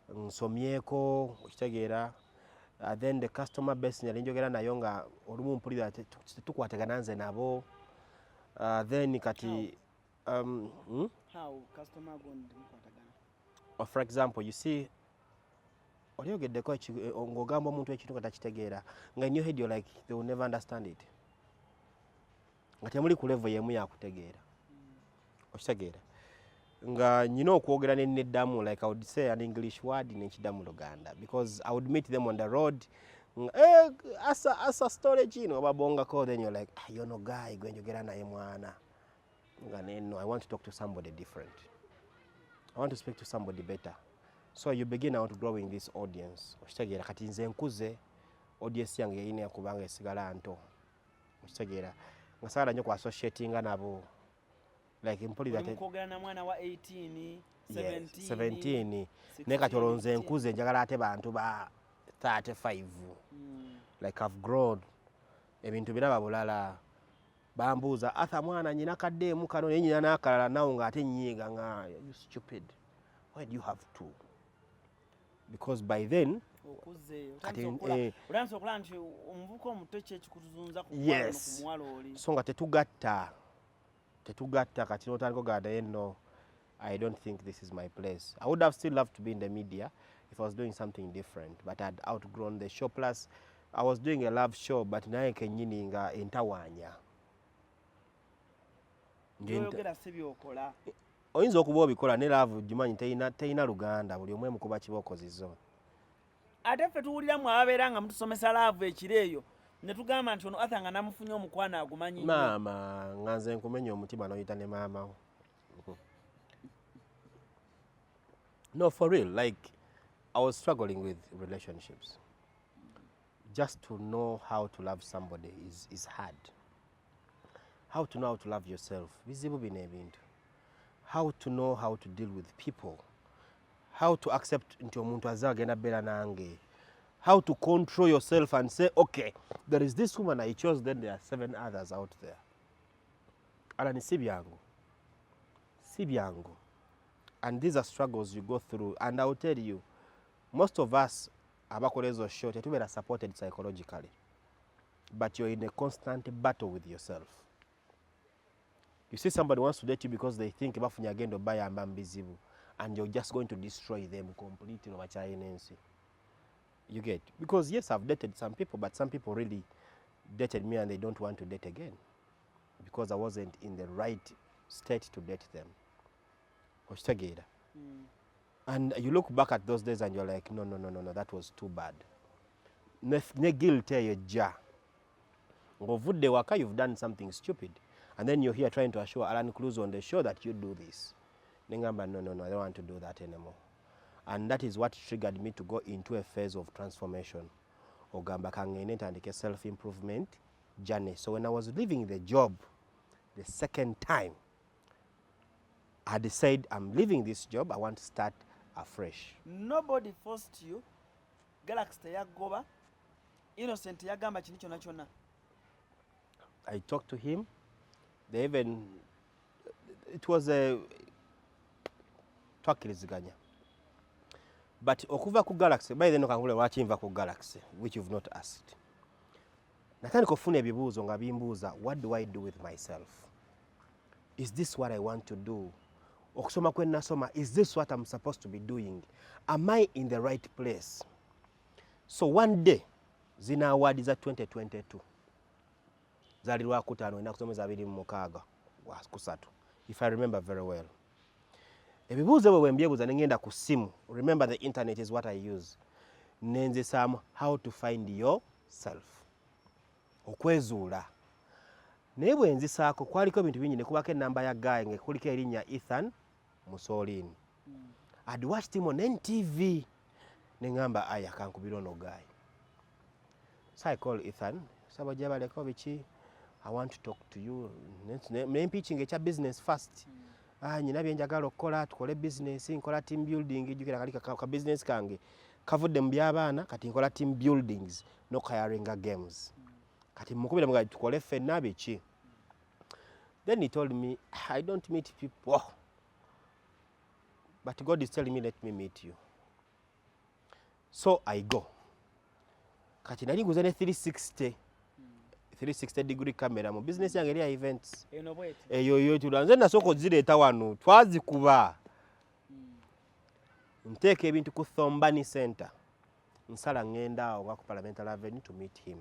nsomyeko, okitegeera. Then the customer base nali njogera nayo nga olumu mpulira tetukwatagana nze nabo. Then kati How customer gundi mukwatagana? Oh, for example, you see, oli ogeddeko ng'ogamba omuntu ekintu nga takitegeera, nga in your head you're like, "They will never understand it," nga temuli ku level yemu yakutegeera, okitegeera, nga nyina okwogera neneddamu. Like I would say an English word nenkiddamu Luganda because I would meet them on the road nga, eh, asa asa story kino babongako. Then you're like, "Ah, yono guy gwe njogera naye mwana," nga neno I want to talk to somebody different. I want to speak to somebody better. So you begin outgrowing this audience, okitegeera. Kati nze nkuze, audience yange yeyina kubanga esigala nto, okitegeera, nga saagala nnyo ku associatinga nabo, like mpulira Oli mukwogera na mwana wa 18, Yes, 17. 17, naye kati olwo nze nkuze, njagala ate bantu ba 35. Like I've grown. Ebintu biraba bulala. Bambuuza, "Arthur mwana, nyina kaddeemu kano, naye nyina n'akalala nawo," ng'ate nyiiga nga, "You stupid, why do you have two?" Because by then Okuzeeyo. Kati, Otandise okulaba nti omuvubuka omuto ki ekikutuzunza ku muwala oli? So nga tetugatta, tetugatta. Kati notandika ogamba, naye no, I don't think this is my place. I would have still loved to be in the media if I was doing something different, but I'd outgrown the show. Plus I was doing a love show, but naye kennyini nga entawaanya. Byoyogera si byokola. Oyinza okuba obikola ne love gimanyi terina luganda, buli omu emukuba kibokozizo. Ate ffe tuwuliramu ababeera nga mutusomesa love ekiro eyo, ne tugamba nti ono Arthur nga namufunye omukwano agumanyi nnyo. Maama, nga nze nkumenya omutima noyita ne maama wo. No, for real, like, I was struggling with relationships. Just to know how to love somebody is hard. How to know how to love yourself, bizibu bino ebintu. How to know how to deal with people, how to accept nti omuntu azze agenda beera nange, how to control yourself and say, "Okay, there is this woman I chose, then there are seven others out there." Alani, si byangu, si byangu. And these are struggles you go through. And I will tell you, most of us abakola ezo show tetubeera supported psychologically, but you're in a constant battle with yourself. You see, somebody wants to date you because they think bafunye agenda obayamba mu bizibu, and you're just going to destroy them completely, obakyayina ensi. You get? Because yes, I've dated some people, but some people really dated me and they don't want to date again because I wasn't in the right state to date them. Okitegeera? And you look back at those days and you're like, "No, no, no, no, no, that was too bad." Ne guilt eyo ejja ng'ovudde waka, you've done something stupid, and then you're here trying to assure Alan Cruz on the show that you do this. Nengamba, "No, no, no, I don't want to do that anymore." And that is what triggered me to go into a phase of transformation. Ogamba, kangende ntandike self improvement journey. So when I was leaving the job the second time, I decided, "I'm leaving this job, I want to start afresh." Nobody forced you. Galaxy teyagoba, Innocent teyagamba kini kyonna kyonna. I talked to him. They even, it was a twakkiriziganya. But okuva ku Galaxy, by then kankule lwaki nva ku Galaxy, which you've not asked. Natandika okufuna ebibuuzo nga bimbuuza, what do I do with myself? Is this what I want to do? Okusoma kwe nasoma, is this what I'm supposed to be doing? Am I in the right place? So one day, zina award za 2022 zaali lwakutaano, ennaku z'omwezi 26 gwakusatu, if I remember very well. Ebibuuzo bwe bwe mbyebuuza, ne ngenda ku ssimu. Remember, the internet is what I use. Nenzisaamu "how to find yourself", okwezuula. Naye bwe nzisaako, kwaliko ebintu bingi, ne kubako enamba ya guy nga kuliko erinnya Ethan Musolini. I'd watched him on NTV. Ne ŋŋamba, aya, kankubira ono guy. So I call Ethan, saba gyabaleko biki, "I want to talk to you." Nempitchinga ekya business first. "Ah, nyina bye njagala okukola, tukole business, nkola team building." Jjukira kali ka business kange kavudde mu by'abaana, kati nkola team buildings n'okuhiringa games. Kati mukubira muga tukole ffenna biki. Then he told me, "I don't meet people, but God is telling me let me meet you." So I go. Kati nali nguze ne 360 degree camera mu business yange eri ya events. Eno bweti? Eyo yo tula nze nasooka ozireeta wano, twazikuba. Nteeka ebintu ku Thombani Center, nsala ŋŋenda awo nga ku Parliamentary Avenue to meet him.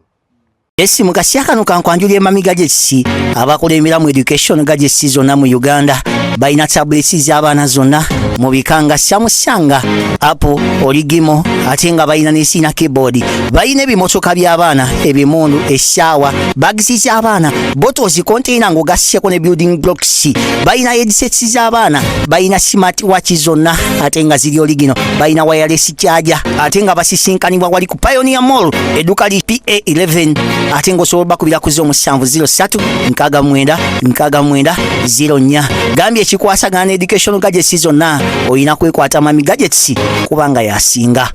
Esi mu kaseera kano kankwanjula Emami Gadgets, abakulembera mu education gadgets zonna mu Uganda. Balina tablets z'abaana zonna mu bika nga Samsung, Apple, original, ate nga balina ne sina keyboard. Balina ebimotoka by'abaana, ebimundu, essaawa, bags z'abaana, bottles, container ng'ogasseko ne building blocks. Balina headsets z'abaana, balina smart watch zonna ate nga ziri original, balina wireless charger, ate nga basisinkanibwa wali ku Pioneer Mall, edduka li PA11, ate ng'osobola bakubira ku 0703 69 69 04. Gambye ekikwasagana ne education gadgets zonna, olina kwekwata Mami Gadgets kubanga yasinga.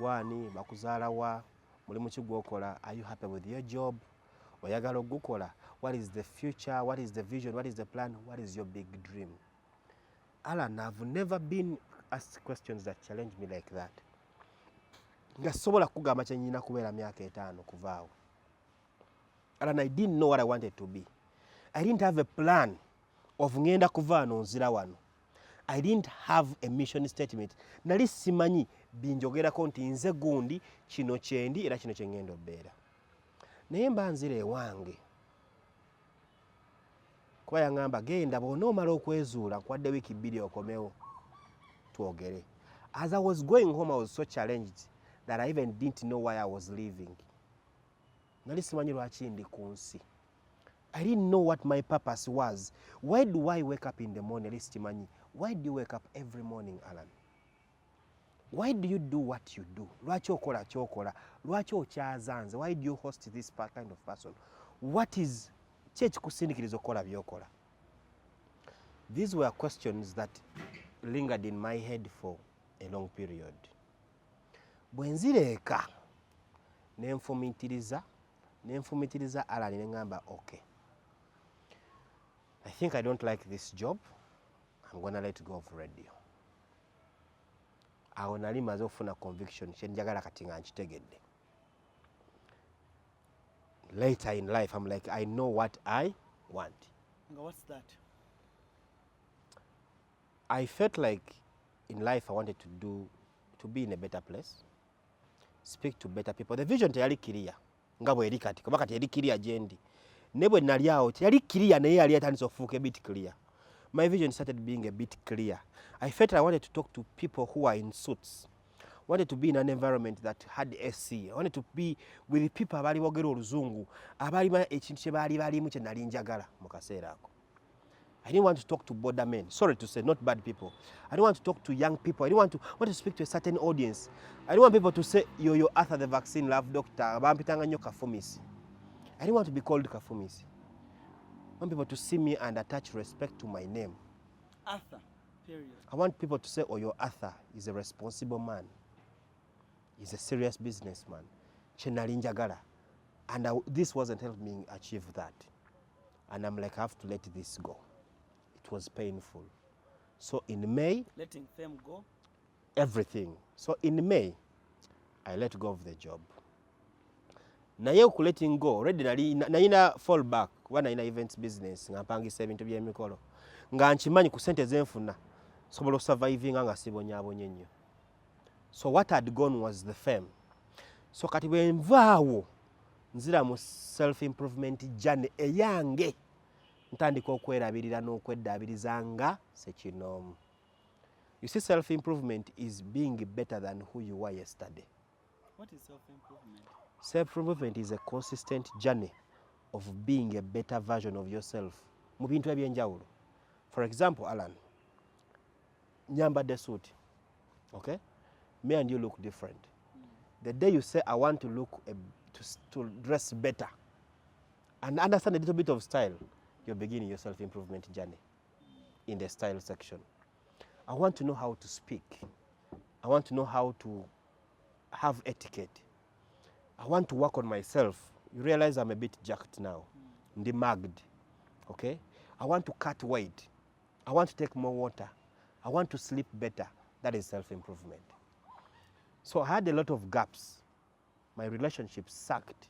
Gwani, bakuzaala wa, mulimu ki gwokola, are you happy with your job, oyagala ogukola, what is the future, what is the vision, what is the plan, what is your big dream? Alan, I've never been asked questions that challenge me like that, nga sobola kugamba kyenyina kubeera myaka 5 kuvaawo. Alan, I didn't know what I wanted to be. I didn't have a plan of ngenda kuva wano nzira wano. I didn't have a mission statement. Nali simanyi binjogerako nti nze gundi, kino kyendi era kino kyengenda obeera. Naye mba nzira ewange, kuba yaŋŋamba, "Genda, bw'onoomala okwezuula nkwadde wiiki 2 okomewo twogere." As I was going home, I was so challenged that I even didn't know why I was leaving. Nali simanyi lwaki ndi ku nsi. I didn't know what my purpose was. Why do I wake up in the morning? Nali sikimanyi. Why do you wake up every morning, Alan? Why do you do what you do? Lwaki okola kyokola? Lwaki okyaza nze? Why do you host this kind of person? What is ki ekikusindikiriza okukola byokola? These were questions that lingered in my head for a long period. Bwe nzira eka nenfumitiriza, nenfumitiriza, Alan, neŋŋamba, "Okay, I think I don't like this job. I'm gonna let go of radio." Awo nali maze okufuna conviction, kyenjagala kati nga nkitegedde. Later in life, I'm like, I know what I want. Nga what's that? I felt like in life I wanted to be in a better place, speak to better people. The vision teyali clear nga bweri kati, kuba kati eri clear gyendi. Ne bwe nali awo teyali clear, naye yali atandise okufuuka a bit clear. My vision started being a bit clear. I felt I wanted to talk to people who are in suits, wanted to be in an environment that had AC. I wanted to be with people abaali boogera oluzungu, abaali ekintu kye baali balimu kye nali njagala mu kaseera ako. I didn't want to talk to border men. Sorry to say, not bad people. I didn't want to talk to young people. I didn't want to speak to a certain audience. I didn't want people to say, "Yo, yo, Arthur the vaccine love doctor." Bampitanga nnyo Kafumisi. I didn't want to be called Kafumisi. I want people to see me and attach respect to my name. Arthur, period. I want people to say, "Oh, your Arthur is a responsible man. He's a serious businessman." Kye nali njagala. And this wasn't helping me achieve that. And I'm like, I have to let this go. It was painful. So in May, Letting fame go. Everything. So in May, I let go of the job. Naye ku letting go, already nali nalina fall back, kuba nalina events business nga mpangisa ebintu by'emikolo. Nga nkimanyi ku ssente zenfuna nsobola osurvivinga nga sibonyaabonye nnyo. So what had gone was the fame. So kati bwe nvaawo nzira mu self improvement journey eyange, ntandika okwerabirira n'okweddaabiriza nga sekinoomu. You see, self improvement is being better than who you were yesterday. What is self-improvement? Self improvement is a consistent journey of being a better version of yourself mu bintu ebyenjawulo. For example, Alan, nyambadde suit, okay? Me and you look different. The day you say, "I want to look to dress better and understand a little bit of style," you're beginning your self improvement journey in the style section. I want to know how to speak. I want to know how to have etiquette. I want to work on myself. You realize I'm a bit jacked now. Ndi mugged. Okay? I want to cut weight. I want to take more water. I want to sleep better. That is self improvement. So I had a lot of gaps. My relationship sucked.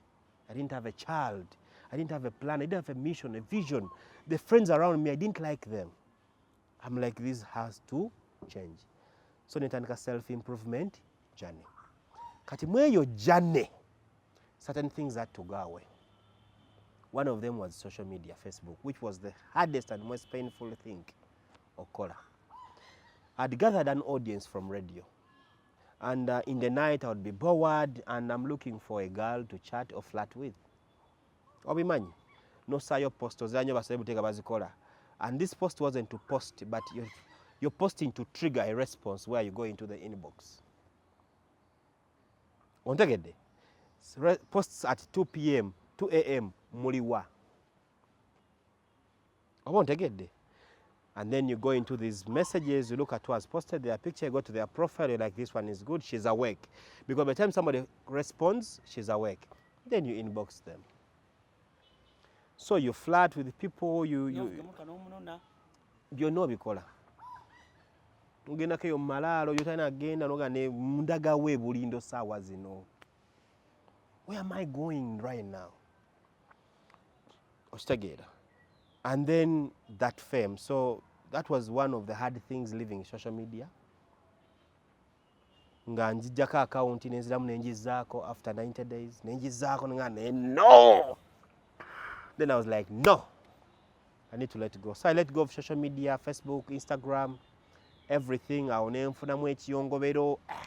I didn't have a child. I didn't have a plan. I didn't have a mission, a vision. The friends around me, I didn't like them. I'm like, this has to change. So netandika self improvement journey. Kati mu eyo journey, certain things had to go away. One of them was social media, Facebook, which was the hardest and most painful thing okukola. I'd gathered an audience from radio. And in the night, I would be bored and I'm looking for a girl to chat or flirt with. Obimanyi, nosaayo post ozanyo ba celebrity nga bazikola. And this post wasn't to post, but you're posting to trigger a response where you go into the inbox. Ontegedde? Posts at 2 p.m., 2 a.m., muliwa. Oba ontegedde? And then you go into these messages, you look at who has posted their picture, you go to their profile, you're like, "This one is good, she's awake." Because by the time somebody responds, she's awake. Then you inbox them. So you flirt with people, you N'ovuga n'omunona. Byonna obikola. Ogendako eyo mu malaalo gyotalina genda noga ne ndagawo ebulindo saawa zino. Where am I going right now? Okitegeera? And then that fame. So that was one of the hard things, living social media. Nga njijjako akawunti nenziramu nenjizaako after 90 days nenjizaako nga ne no, then I was like, "No, I need to let go." So I let go of social media, Facebook, Instagram, everything. Awo nenfunamu ekiyongobero. Ah,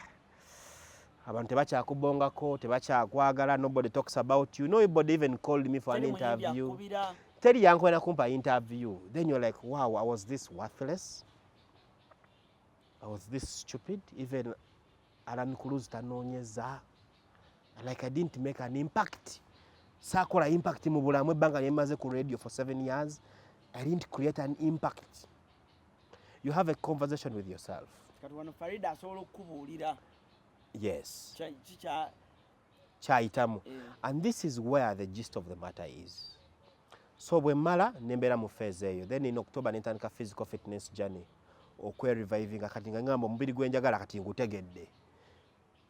abantu tebakyakubongako, tebakyakwagala, nobody talks about you, nobody even called me for an Teri muyimbi interview. Akubira. Teri yankwena kumpa interview. Then you're like, "Wow, I was this worthless, I was this stupid, even Alan Cruz tanoonyeza." Like, I didn't make an impact, saakola impact mu bulamu. Ebbanga lyemaze ku radio for 7 years, I didn't create an impact. You have a conversation with yourself. Kati wano Farida asobola okukubuulira Yes. kikya Kyayitamu. Eh. And this is where the gist of the matter is. So bwe mmala nembeera mu phase eyo, then in October nentandika physical fitness journey, okwerevivinga. Kati nga ngamba omubiri gwenjagala kati ngutegedde.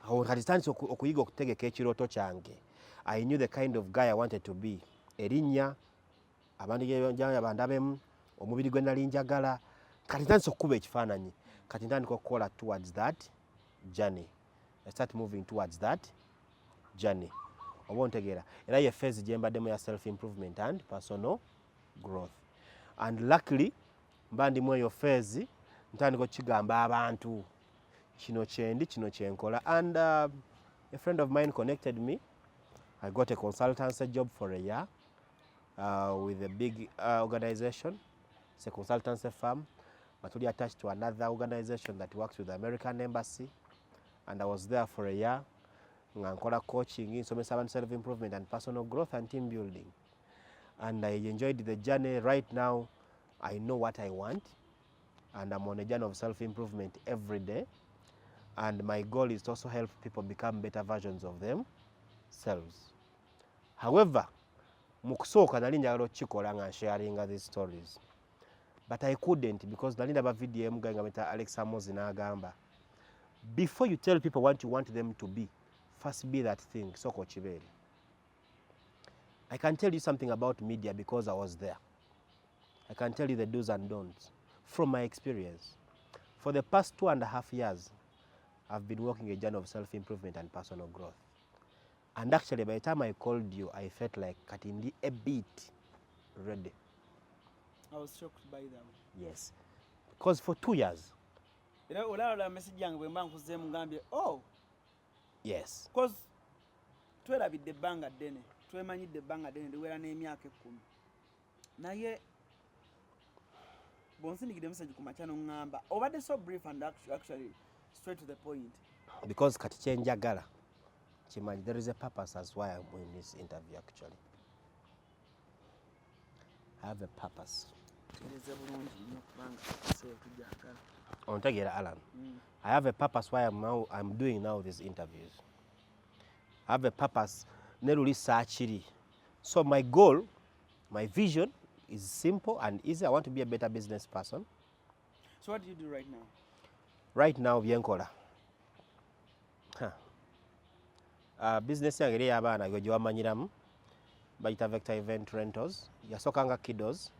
Awo kati tandise okuyiga okutegeka ekirooto kyange. I knew the kind of guy I wanted to be, erinnya abantu bandabemu, omubiri gwe nali njagala. Kati ntandise okukuba ekifaananyi, kati ntandika okukola towards that journey. I start moving towards that journey, oba ontegeera? Era ye phase gye mbaddemu ya self improvement and personal growth. And luckily mba ndimu eyo phase, ntandika okukigamba abantu, kino kyendi, kino kyenkola. And a friend of mine connected me. I got a consultancy job for a year with a big organization. It's a consultancy firm, but tuli attached to another organization that works with the American Embassy. And I was there for a year nga nkola coaching, nsomesa abantu self improvement and personal growth and team building, and I enjoyed the journey. Right now I know what I want and I'm on a journey of self improvement every day, and my goal is to also help people become better versions of themselves. However, mu kusooka nali njagala okukikola nga nsharinga these stories, but I couldn't because nali ndaba video emu nga meta Alex Hormozi n'agamba, "Before you tell people what you want them to be, first be that thing." Sooka okibeere. I can tell you something about media because I was there. I can tell you the do's and don'ts from my experience. For the past 2.5 years, I've been working a journey of self-improvement and personal growth. And actually, by the time I called you, I felt like kati ndi a bit ready. I was shocked, by the way. Yes, because for 2 years Era olaba message yange bwe mba nkuzeemu ngambye, "Oh." Yes. 'Cause twerabidde ebbanga ddene, twemanyidde ebbanga ddene liwera n'emyaka 10, naye bw'onsindikidde message ku makya n'oŋŋamba obadde so brief and actually straight to the point. Because kati kyenjagala kimanyi, there is a purpose as why I'm in this interview. Actually, I have a purpose. Tutereeze bulungi nnyo kubanga ekiseera tujagala. Ontegeera, Alan? I have a purpose why I'm doing now these interviews. I have a purpose ne luli saakiri. So my goal, my vision is simple and easy. I want to be a better business person. So what do you do right now? Right now byenkola, huh. Business yange eri ey'abaana gwe gyewamanyiramu bayita Vector Event Rentals. Yasooka nga Kidos,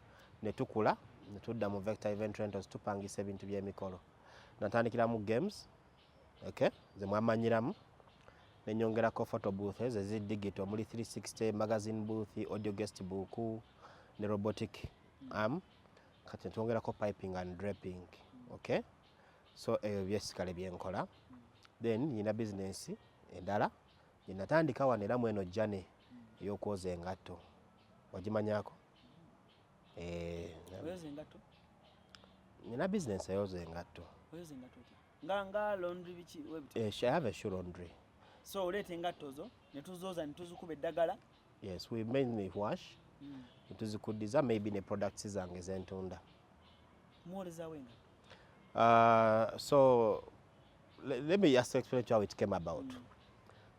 ne tukula ne tudda mu Vector Event Rentals. Tupangisa ebintu by'emikolo. Natandikiramu games, okay, ze mwamanyiramu, nenyongerako photo booth ezi digital muli 360, magazine booth, audio guest book ne robotic arm. Kati netwongerako piping and draping, okay. So ebyo byesikale byenkola. Then nyina bizinensi endala gyenatandika wano era mweno journey ey'okwoza engatto, wagimanyako? Eh, Oyoza engatto? Nina bizinensi eyoza engatto. Oyoza engatto otya? Nga laundry, biki webiti? Eh, I have a shoe laundry. So oleeta engatto zo ne tuzooza ne tuzikuba eddagala? Yes, we mainly wash, netuzikuddiza maybe ne products zange zentunda. Mwolezawo engatto. So let me just explain to you how it came about.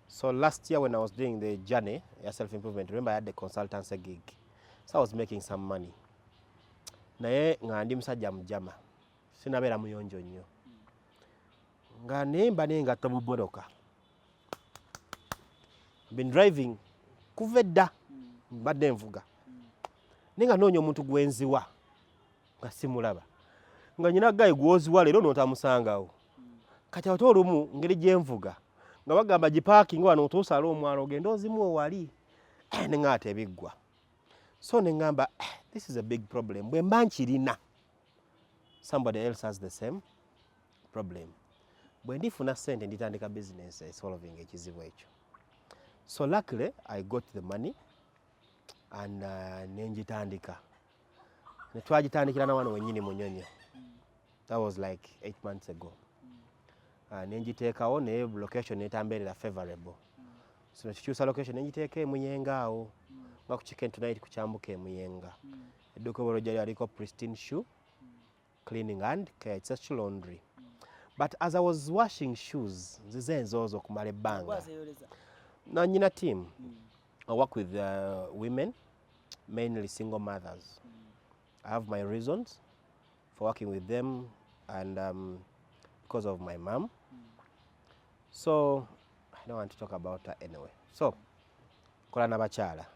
So last year when I was doing the journey, yeah, self-improvement, remember I had the consultancy gig. So I was making some money. Naye nga ndi musajja mujama. Sinabeera muyonjo nnyo. Nga nemba n'engatto mu mmotoka. I've been driving kuva edda, mbadde nvuga. Naye nga noonya omuntu gwenziwa nga simulaba. Nga nyina guy gwoziwa leero n'otamusangawo. Kati ate olumu ngeri gye nvuga nga bagamba gipaakinga wano otuusala omwalo ogende ozimu owali, ne ŋŋamba tebiggwa. So ne ŋŋamba, "Eh, this is a big problem. Bwe mba nkirina, somebody else has the same problem. Bwe ndifuna ssente nditandika business esolving ekizibu ekyo." So luckily I got the money and ne ngitandika, ne twagitandikira na wano wennyini Munyonyo. That was like 8 months ago. Nengiteekawo, naye location netambeerera favorable, so netukyusa location, nengiteeka emuyenga awo nga ku Chicken Tonight ku kyambuka emuyenga. Edduuka obulojja lyaliko Pristine Shoe Cleaning and Care. It's a shoe laundry, but as I was washing shoes, nzize enzoozo okumala ebbanga. Gwazeyoleza? Na nyina team. I work with women, mainly single mothers. I have my reasons for working with them and because of my mom. So I don't want to talk about her anyway. So kola n'abakyala,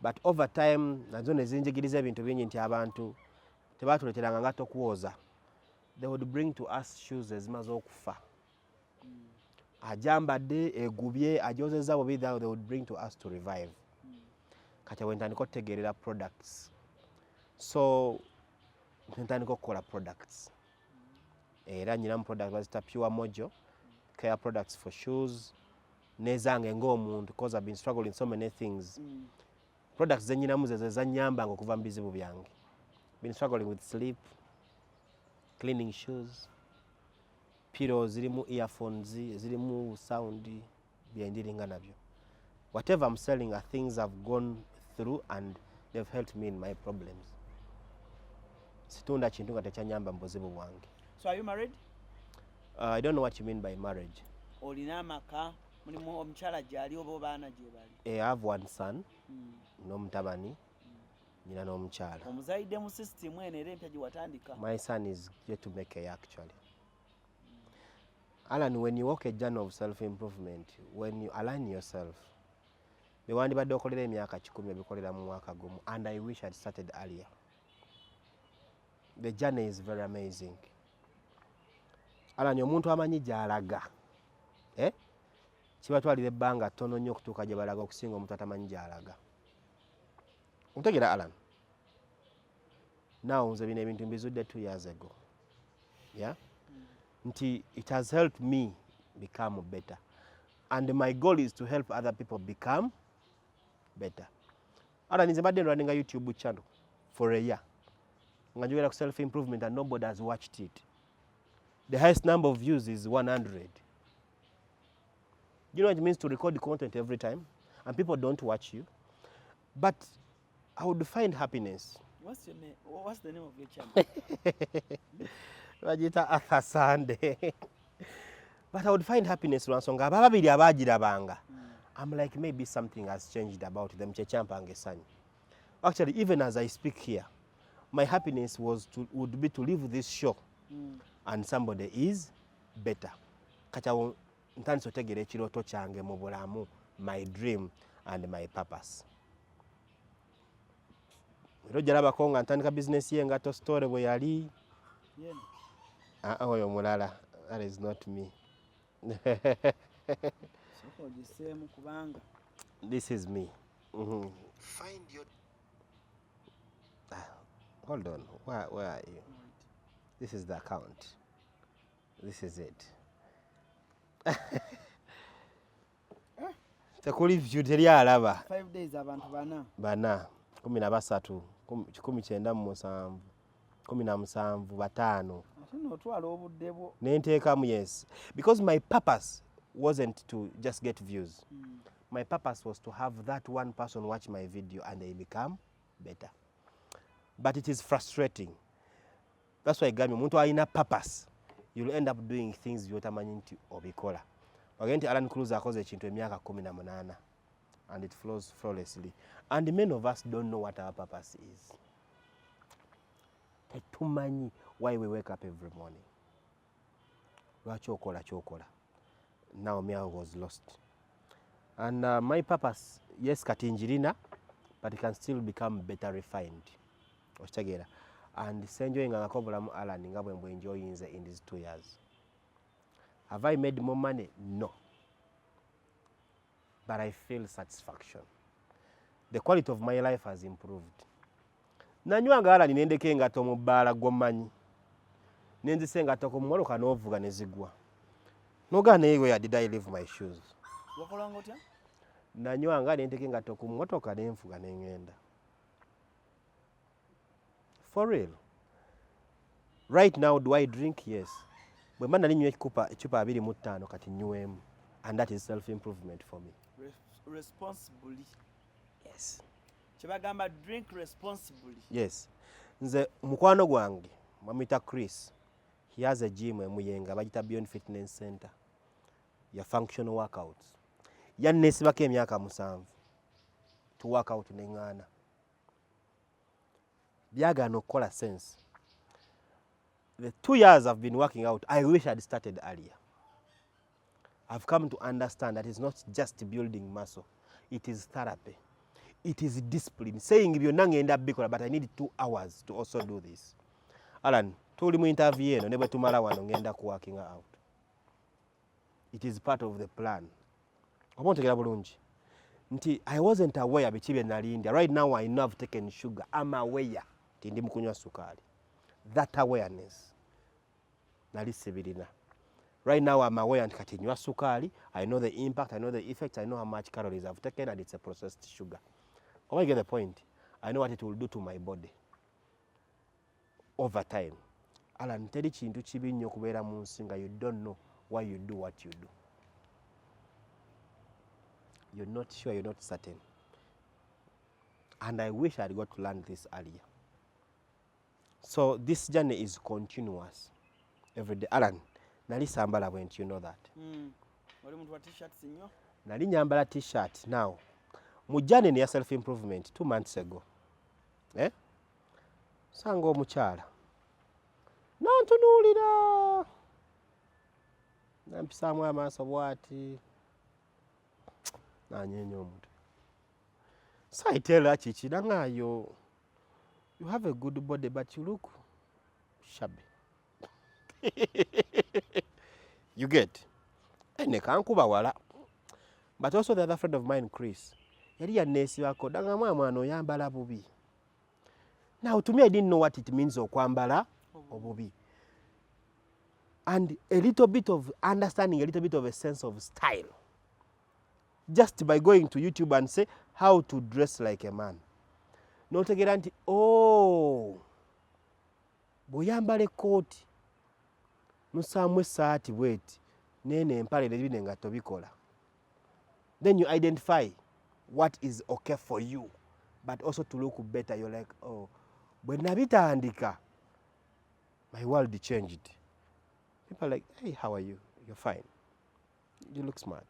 but over time nazo ne zinjigiriza ebintu bingi nti abantu tebatuleteranga ngatto kwoza. They would bring to us shoes ezimaze okufa, ajambadde egubye, ajozezza bubi, they would bring to us to revive. Kati awo ntandika okutegeerera products, so ntandika okukola products. Era nyinamu product bazita Pure Mojo Care products for shoes nezange ng'omuntu, because I've been struggling so many things. Products zenyinamu zezo ezanyambanga okuva mu bizibu byange. Been struggling with sleep, cleaning shoes, pillows zirimu earphones, zirimu sound, byendiringa nabyo. Whatever I'm selling are things I've gone through and they've helped me in my problems. Sitund'a kintu nga tekyanyamba mu buzibu bwange. So are you married? I don't know what you mean by marriage. Olina amaka, mulimu omukyala gyali oba obaana gye bali? Eh, I have one son n'omutabani, nyina n'omukyala. Omuzalidde mu system eno era empya gye watandika? My son is yet to make a year, actually. Alan, when you walk a journey of self-improvement, when you align yourself, bewandibadde okolera emyaka 100 obikolera mu mwaka gumu. And I wish I'd started earlier. The journey is very amazing. Alan, omuntu amanyi gy'alaga, eh? Kibatwalira ebbanga ttono nnyo okutuuka gye balaga okusinga omuntu atamanyi gy'alaga. Omutegeera, Alan? Now nze bino ebintu mbizudde 2 years ago, yeah? Nti it has helped me become better and my goal is to help other people become better. Alan, nze mbadde nrunninga YouTube channel for a year nga njogera ku self improvement and nobody has watched it. The highest number of views is 100. You know what it means to record content every time and people don't watch you? But I would find happiness. What's your name? What's the name of your channel? Bagiyita Arthur Sunday. But I would find happiness lwansonga aba babiri abaagirabanga, I'm like, maybe something has changed about them. Kyekyampanga essanyu. Actually, even as I speak here, my happiness would be to leave this show and somebody is better. Kati awo ntandise otegeera ekirooto kyange mu bulamu, my dream and my purpose. Era ojjalabako nga ntandika bizinesi y'engatto store bwe yali. Yeno. Ah, ah, oyo mulala. That is not me. Sooka ogiseemu kubanga This is me. Find your Ah, hold on, where are you? This is the account. This is it. Tekuli view, teri alaba. 5 days abantu bana. Bana, 13, 197, 17, 5. Ate nootwala obudde bwo. Nenteekamu, yes, because my purpose wasn't to just get views. My purpose was to have that one person watch my video and they become better. But it is frustrating. That's why gambye omuntu alina purpose, you'll end up doing things byotamanyi nti obikola. Wagende nti Alan Cruz akoze ekintu emyaka 18 and it flows flawlessly, and many of us don't know what our purpose is. Tetumanyi why we wake up every morning, lwaki okola kyokola. Now me, I was lost, and my purpose, yes, kati njirina, but it can still become better refined, okitegeera? And senjoyingangako obulamu, Alan, nga bwe mbwenjoyinze in these 2 years. Have I made more money? No, but I feel satisfaction. The quality of my life has improved. Nanywanga, Alan, nendeka engato mu bbaala, gw'ommanyi, nenzisa engato ku mmotoka n'ovuga ne zigwa, nogaa naye, where did I leave my shoes? Wakolanga otya? Nanywanga nenteka engato ku mmotoka nenfuga neŋŋenda. For real, right now, do I drink? Yes. Bwe mba nali nywa ekikupa ecupa 25, kati nywemu, and that is self improvement for me. Responsibly. Yes. Kyebagamba, drink responsibly. Yes. Nze mukwano gwange bamuyita Chris, he has a gym emuyenga, bagita Beyond Fitness Center, ya functional workouts. Yanneesibako emyaka 7 to workout, neŋŋaana, byagaana okukola sense. The 2 years I've been working out, I wish I'd started earlier. I've come to understand that it's not just building muscle, it is therapy, it is discipline, saying byonna ngenda bikola, but I need 2 hours to also do this. Alan, tuli mu interview eno, ne bwe tumala wano ngenda ku working out. It is part of the plan. Oba ontegera bulungi nti I wasn't aware biki bye nali ndya. Right now I know I've taken sugar. I'm aware nti ndi mu kunywa sukaali. That awareness nali sibirina. Right now I'm aware nti kati nywa sukaali. I know the impact, I know the effect, I know how much calories I've taken, and it's a processed sugar. Oba you get the point? I know what it will do to my body over time. Alan, teri kintu kibi nnyo okubeera mu nsi nga you don't know why you do what you do. You're not sure, you're not certain, and I wish I'd got to learn this earlier. So this journey is continuous, every day. Alan, nali sambala bwenti, you know that. Oli muntu wa T-shirts nnyo. Nali nyambala T-shirt. Now mu journey ya self improvement, 2 months ago, eh? Sanga omukyala nantunuulira, nampisaamu amaaso bwati, nanyeenya omutwe. So I tell her, kiki nangayo, "You have a good body, but you look shabby." You get? Eh, nekankuba wala. But also the other friend of mine, Chris, yali yanneesibako danga, "Mwana, oyambala bubi." Now to me, I didn't know what it means okwambala obubi, and a little bit of understanding, a little bit of a sense of style, just by going to YouTube and say, "How to dress like a man," notegeera nti, oh, bw'oyambala ekkooti nosaamu essaati bweti neeno empale nebino engatto bikola, then you identify what is okay for you, but also to look better. You're like, oh, bwe nabitandika, my world changed. People are like, "Hey, how are you? You're fine, you look smart."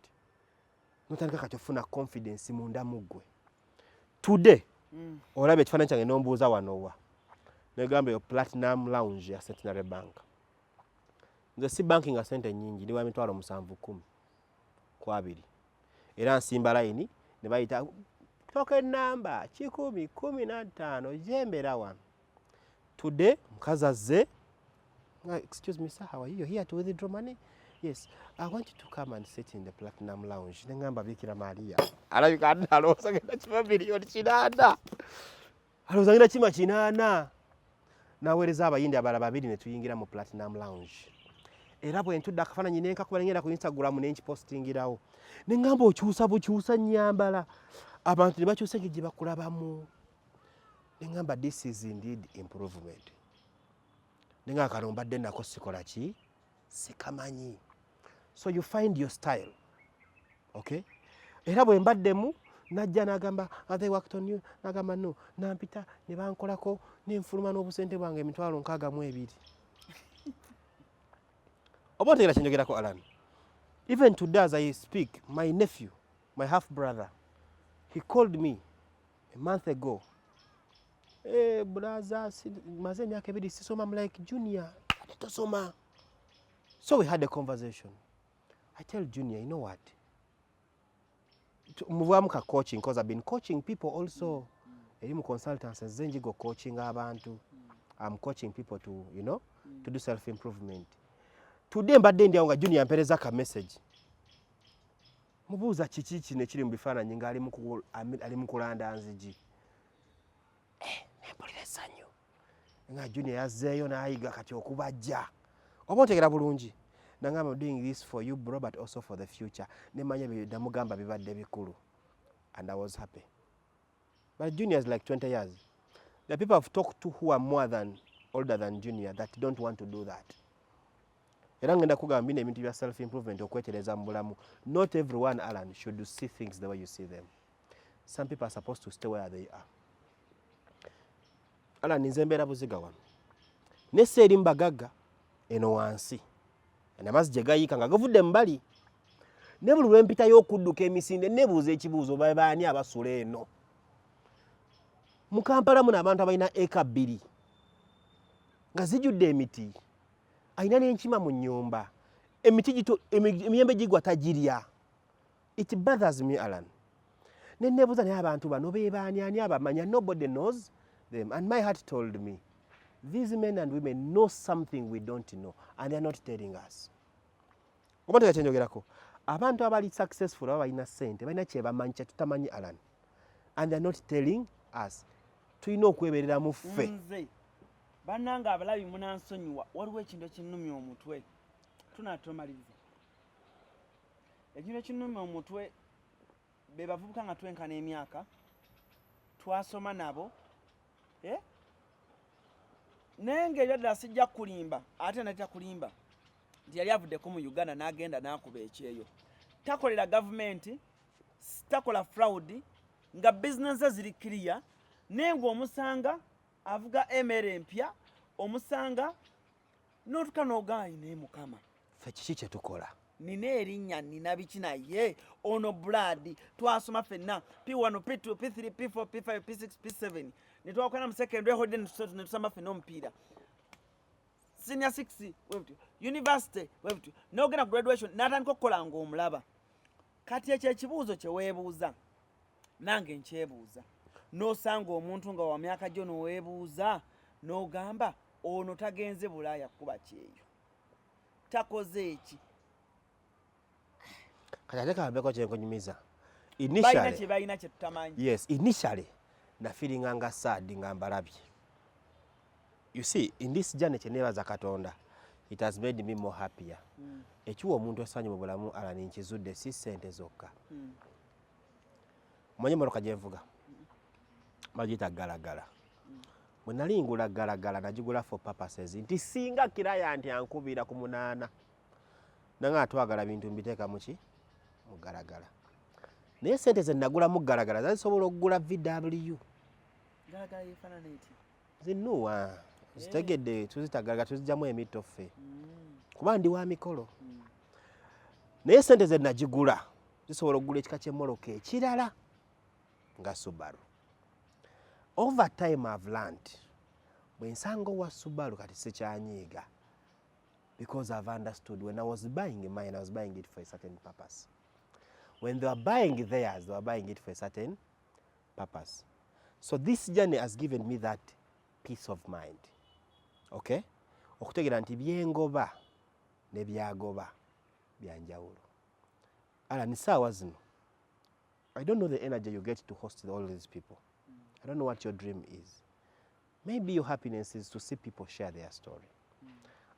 Notandika kati ofuna confidence munda mu ggwe. Today olaba ekifaananyi kyange nombuuza wano wa, negamba eyo Platinum Lounge ya Centenary Bank. Nze si banki nga sente nyingi, ndi wa 700 10 ku abiri, era nsimba layini ne bayita token namba 115, gyembeera wano. Today mukazi azze nga, "Excuse me, sir, how are you? You're here to withdraw money?" "Yes, I want you to come and sit in the Platinum Lounge." Neŋŋamba, Bikira Maria, alabika alowooza ngenda kima miliyoni 800, alowooza ngenda kima 800. Naweereza abayindi abalala babiri ne tuyingira mu Platinum Lounge. Era bwe ntudde akafaananyi nenkakuba, nengenda ku Instagram nenkipostingirawo, neŋŋamba okyusa bukyusa nnyambala, abantu ne bakyusa engeri gye bakulabamu. Neŋŋamba, this is indeed improvement. Neŋŋamba kano mbadde nako sikola ki, sikamanyi. So you find your style, okay? Era bwe mbaddemu Najja n'agamba, "Have they worked on you?" N'agamba, "No." Nampita ne bankolako, nenfuluma n'obusente bwange 62,000. Oba otegeera kyenjogerako, Alan? Even today as I speak, my nephew, my half brother, he called me a month ago. "Hey, brother, maze emyaka 2 sisoma." I'm like, "Junior, ate tosoma?" So we had a conversation. I tell Junior, "You know what?" Muvaamu ka coaching, because I've been coaching people also eri mu consultants. Nze njiga coaching abantu. I'm coaching people to you know to do self improvement. Today mbadde ndi awo nga Junior ampeereza ka message. Mubuuza, "Kiki kino ekiri mu bifaananyi?" Nga ali mu kulanda nzigi. Eh, nempulira essanyu nga Junior yazzeeyo n'ayiga kati okubajja. Oba otegera bulungi? Nangamba, "I'm doing this for you, bro, but also for the future." Nemanya bye namugamba bibadde bikulu and I was happy. But Junior is like 20 years. The people I've talked to who are more than older than Junior that don't want to do that. Era ngenda kugamba, bino ebintu bya self improvement, okwetereza mu bulamu, not everyone, Alan, should see things the way you see them. Some people are supposed to stay where they are. Alan, nze mbeera Buziga wano, nesse eri mbagagga eno wansi amazzi gye gayiika nga gavudde mu bali, ne buli lwempitayo okudduka emisinde nebuuza ekibuuzo, baani abasula eno mu Kampala muno, abantu abalina eka 2 nga zijjudde emiti, alina n'enkima mu nnyumba, emiti emiyembe gigwa tagirya? It bothers me, Alan. Neneebuuza, naye abantu bano bebaani? Ani abamanya? Nobody knows them. And my heart told me these men and women know something we don't know and they are not telling us. Oba tega kyenjogerako? Abantu abali successful aba balina ssente balina kyebamanyi kyetutamanyi, Alan, and they are not telling us. Tulina okwebereramu ffe. Nze bannange abalabi munansonyiwa, waliwo ekintu ekinnumya omutwe. Tunatomaliriza. Ekintu ekinnumya omutwe, be bavubuka nga twenkana emyaka, twasoma nabo, eh? Naye ngaebya ddala sijja kulimba, ate natya kulimba nti yali avuddeko mu Uganda n'agenda n'akuba ekyeyo, takolera gavumenti, takola fraud, nga bizinesi ziri kiriya, naye ng'omusanga avuga emere empya, omusanga n'otuka n'ogayi, naye Mukama, Ffe kiki kyetukola? Nina erinnya, nina biki, naye ono blood twasoma ffenna P1, P2, P3, P4, P5, P6, P7, netwakwana mu secondary holiday, netusamba ffenna omupiira senior 6 webutyo, university webutyo, nogenda ku graduation n'atandika okukola ng'omulaba. Kati ekyo ekibuuzo kye weebuuza, nange nkyebuuza. N'osanga omuntu nga wa myaka gyo, noweebuuza n'ogamba, ono tagenze Bulaaya kuba kyeyo, takoze eki? Kati ate kambeko kyenkunyumiza. Balina Initially, kye balina kye tutamanyi. Yes, initially nafeelinga nga sad nga mbalabye. You see, in this journey, kyeneebaza Katonda, it has made me more happier. Ekiwa omuntu essanyu mu bulamu, Alan, nkizudde si ssente zokka. Omanyi emmotoka gyenvuga bagiyita Galagala. Bwe nali ngula Galagala, nagigula for purposes nti singa client ankubira ku 8 nange atwagala bintu mbiteeka muki? Mu Galagala. Naye sente ze nagulamu Galagala zazisobola okugula VW. Galagala yefaanana eti? Zinuwa zitegedde, tuzita Galagala, tuzijjamu emitto ffe kuba ndi wa mikolo. Naye sente ze nagigula zisobola okugula ekika ky'emmoloka ekirala nga Subaru. Over time I've learned, bwe nsanga owa Subaru kati sikyanyiiga, because I've understood when I was buying mine, I was buying it for a certain purpose. When they were buying theirs, they were buying it for a certain purpose. So this journey has given me that peace of mind, okay, okutegeera nti byengoba ne byagoba byanjawulo. Ala ni saawa zino, I don't know the energy you get to host all these people. I don't know what your dream is. Maybe your happiness is to see people share their story.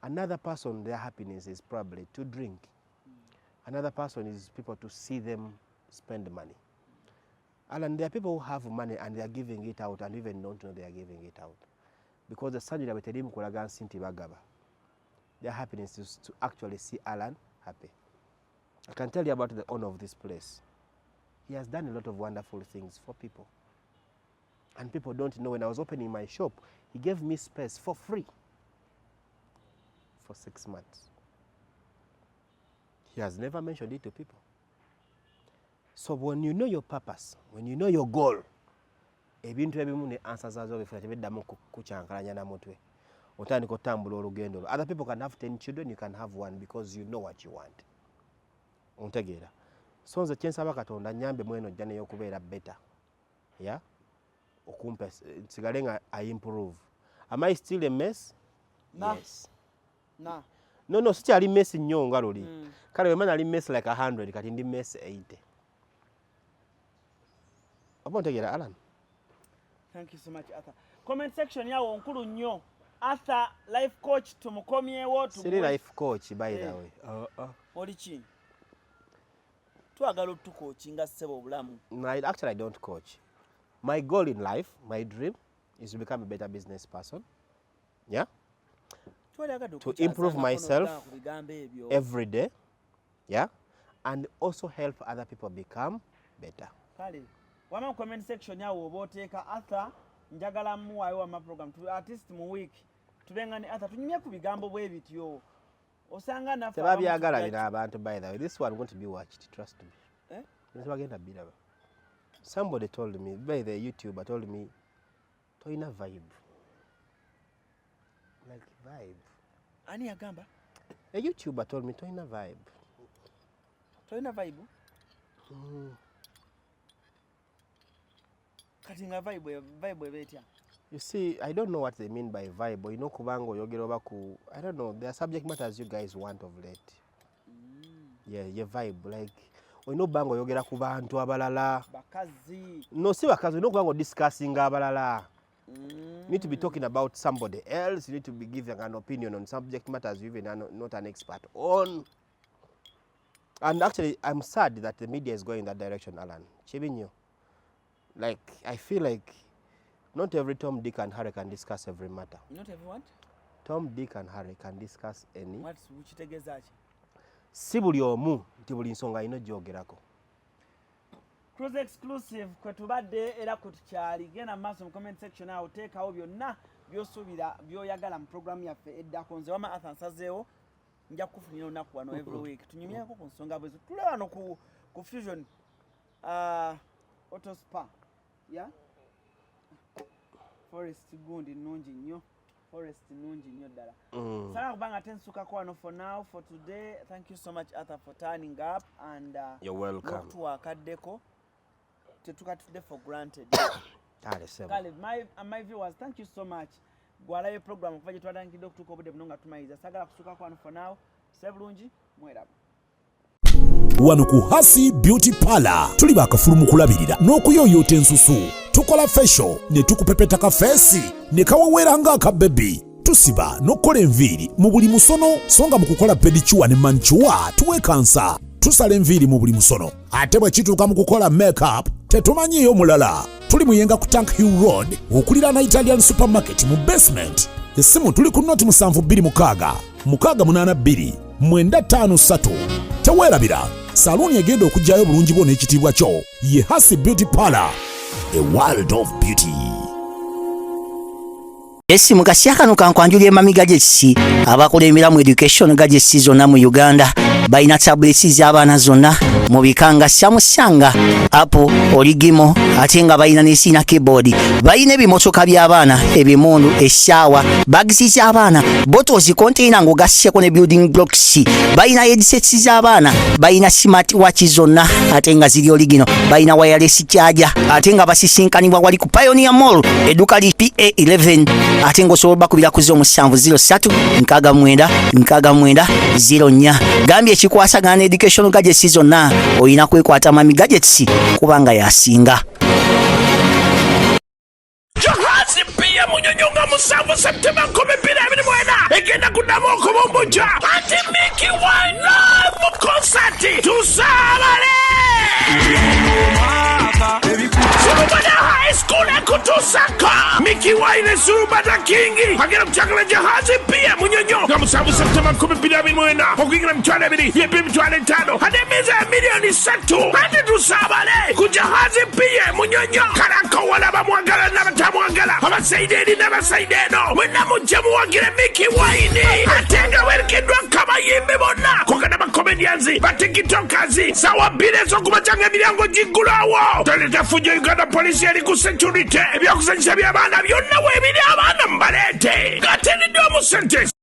Another person, their happiness is probably to drink. Another person is people to see them spend money. Alan, there are people who have money and they are giving it out and even don't know they are giving it out, because essanyu lyabwe terimu kulaga nsi nti bagaba. Their happiness is to actually see Alan happy. I can tell you about the owner of this place. He has done a lot of wonderful things for people. And people don't know, when I was opening my shop, he gave me space for free for 6 months. He has never mentioned it to people. So when you know your purpose, when you know your goal, ebintu ebimu ne answers zazo bifuna tebiddamu kukyankalanya na mutwe. Otandika otambula olugendo lwo. Other people can have 10 children, you can have one because you know what you want. Ontegeera? So nze kyensaba Katonda nyambe mweno ojja neyokubeera better. Yeah? Okumpa nsigale nga I improve. Am I still a mess? Nah. Yes. Na. No, sikyali mess nnyo nga luli. Kale wema nali mess like 100, kati ndi mess 80. Oba ontegeera, Alan? Thank you so much, Arthur. Comment section yawo nkulu nnyo. Arthur life coach tumukomyewo. Siri life coach, by the way. Oli ki? Twagala otucoachinga ssebo obulamu. No, actually I don't coach. My goal in life, my dream is to become a better business person. Yeah? Twalyagadde To improve okukyazangako myself n'odda ku bigambo ebyo. every day. Yeah? And also help other people become better. Kale, wama mu comment section yawo oba oteeka Arthur njagala muwaayo wama program tu, at least mu week tubenga ne Arthur tunyumye ku bigambo bwe bityo. Osanga naffe abamu Tebabyagala tujja bino abantu, by the way. This one going to be watched, trust me. Eh? Tebagenda biraba. Somebody told me, by the YouTuber told me, toyina vibe. Like vibe. Ani yagamba? A YouTuber told me toyina vibe. Tolina vibe? Kati nga vibe eba etya? You see, I don't know what they mean by vibe. Olina okuba nga oyogera oba ku, I don't know, there are subject matters you guys want of late. Yeah, ye vibe, like, olina okuba nga oyogera ku bantu abalala. Bakazi. No, si bakazi, olina okuba nga odiscussinga abalala. You need to be talking about somebody else. You need to be giving an opinion on subject matters you even are not an expert on. And actually, I'm sad that the media is going in that direction, Alan. Kibi nnyo. Like, I feel like not every Tom, Dick and Harry can discuss every matter. Not every what? Tom, Dick and Harry can discuss any. What kitegeeza ki? Si buli omu nti buli nsonga alina ogyogerako. Cruise Exclusive kwe tubadde era kwe tukyali. Genda mu maaso mu comment section awo teekawo byonna by'osuubira by'oyagala mu programu yaffe eddako. Nze wama Arthur nsazeewo nja kukufunira olunaku wano every week tunyumyeko ku nsonga bwezo. Tule wano ku Fusion Auto Spa. Yeah? Forest gundi nnungi nnyo. Forest nnungi nnyo ddala. Saagala kubanga ate nsukako wano for now, for today. Thank you so much, Arthur, for turning up and You're welcome. n'okutuwa akaddeko. Tetukatudde for granted. Kale ssebo. Kale, my viewers, thank you so much. Gwalayo program okuva gye twatandikidde okutuuka obudde buno nga tumaliriza. Saagala kusukako wano for now. Se bulungi, mweraba. Wano ku Hasi Beauty Parlor tuli bakafulu mu kulabirira n'okuyooyoota ensusu. Tukola facial ne tukupepeta ka face ne kawewera ng'akabebi. Tusiba n'okukola enviiri mu buli musono, so nga mu kukola pedicure ne manicure tuwekansa. Tusala enviiri mu buli musono, ate bwe kituuka mu kukola makeup tetumanyiiyo mulala. Tuli Muyenga ku Tank Hill Road okuliraana Italian Supermarket mu basement. Essimu tuli ku 0726 682 953. Teweerabira, saluuni egenda okuggyayo obulungi bwo n'ekitiibwa kyo ye Hasi Beauty Parlor, a world of beauty. Esi mu kasya kano kankwanjulira Mami Gadgets abakulembera mu education gadgets zonna mu Uganda. Balina tablets z'abaana zonna mu bika nga Samsung, Apple, Origimo, ate nga balina ne sina keyboard. Balina ebimotoka by'abaana, ebimundu, essaawa, bags z'abaana, bottles, container ng'ogasseko ne building blocks. Balina headsets z'abaana, balina smart watch zonna ate nga ziri original. Balina wireless charger ate nga basisinkanibwa wali ku Pioneer Mall, edduka li PA11, ate ng'osobola bakubira ku 0703 69 69 04. Gambye ekikwasagana ne education gadgets zonna olina kwekwata Mami Gadgets kubanga yasinga. Johansi Pia Munyonyo nga 7 Septemba 2024 egenda kuddamu okubumbujja anti Mickey Wine mu konsati tusaabale. Sulumana High School. Okutusako Mikie Wine Sulubata King agenda kukyakala jahazi pia Munyonyo nga 7 Septemba 2024, okuyingira 20,000, yepe 50,000, ate emmeeza ya 3 million. Ate tusaabale ku jahazi pia Munyonyo. Kalakowala bamwagala n'abatamwagala, abasaide eri n'abasaide eno, mwenna mujje muwagire Mikie Wine. Ate nga werekeddwako abayimbi bonna kogenda, ba comedians, ba TikTokers. Sawa 2 ez'okumakya nga emiryango giggulawo. Toleta fujjo, Uganda Police eri ku security. Ebyokuzanyisa by'abaana byonna weebiri, abaana mubaleete ng'ateereddwamu sente.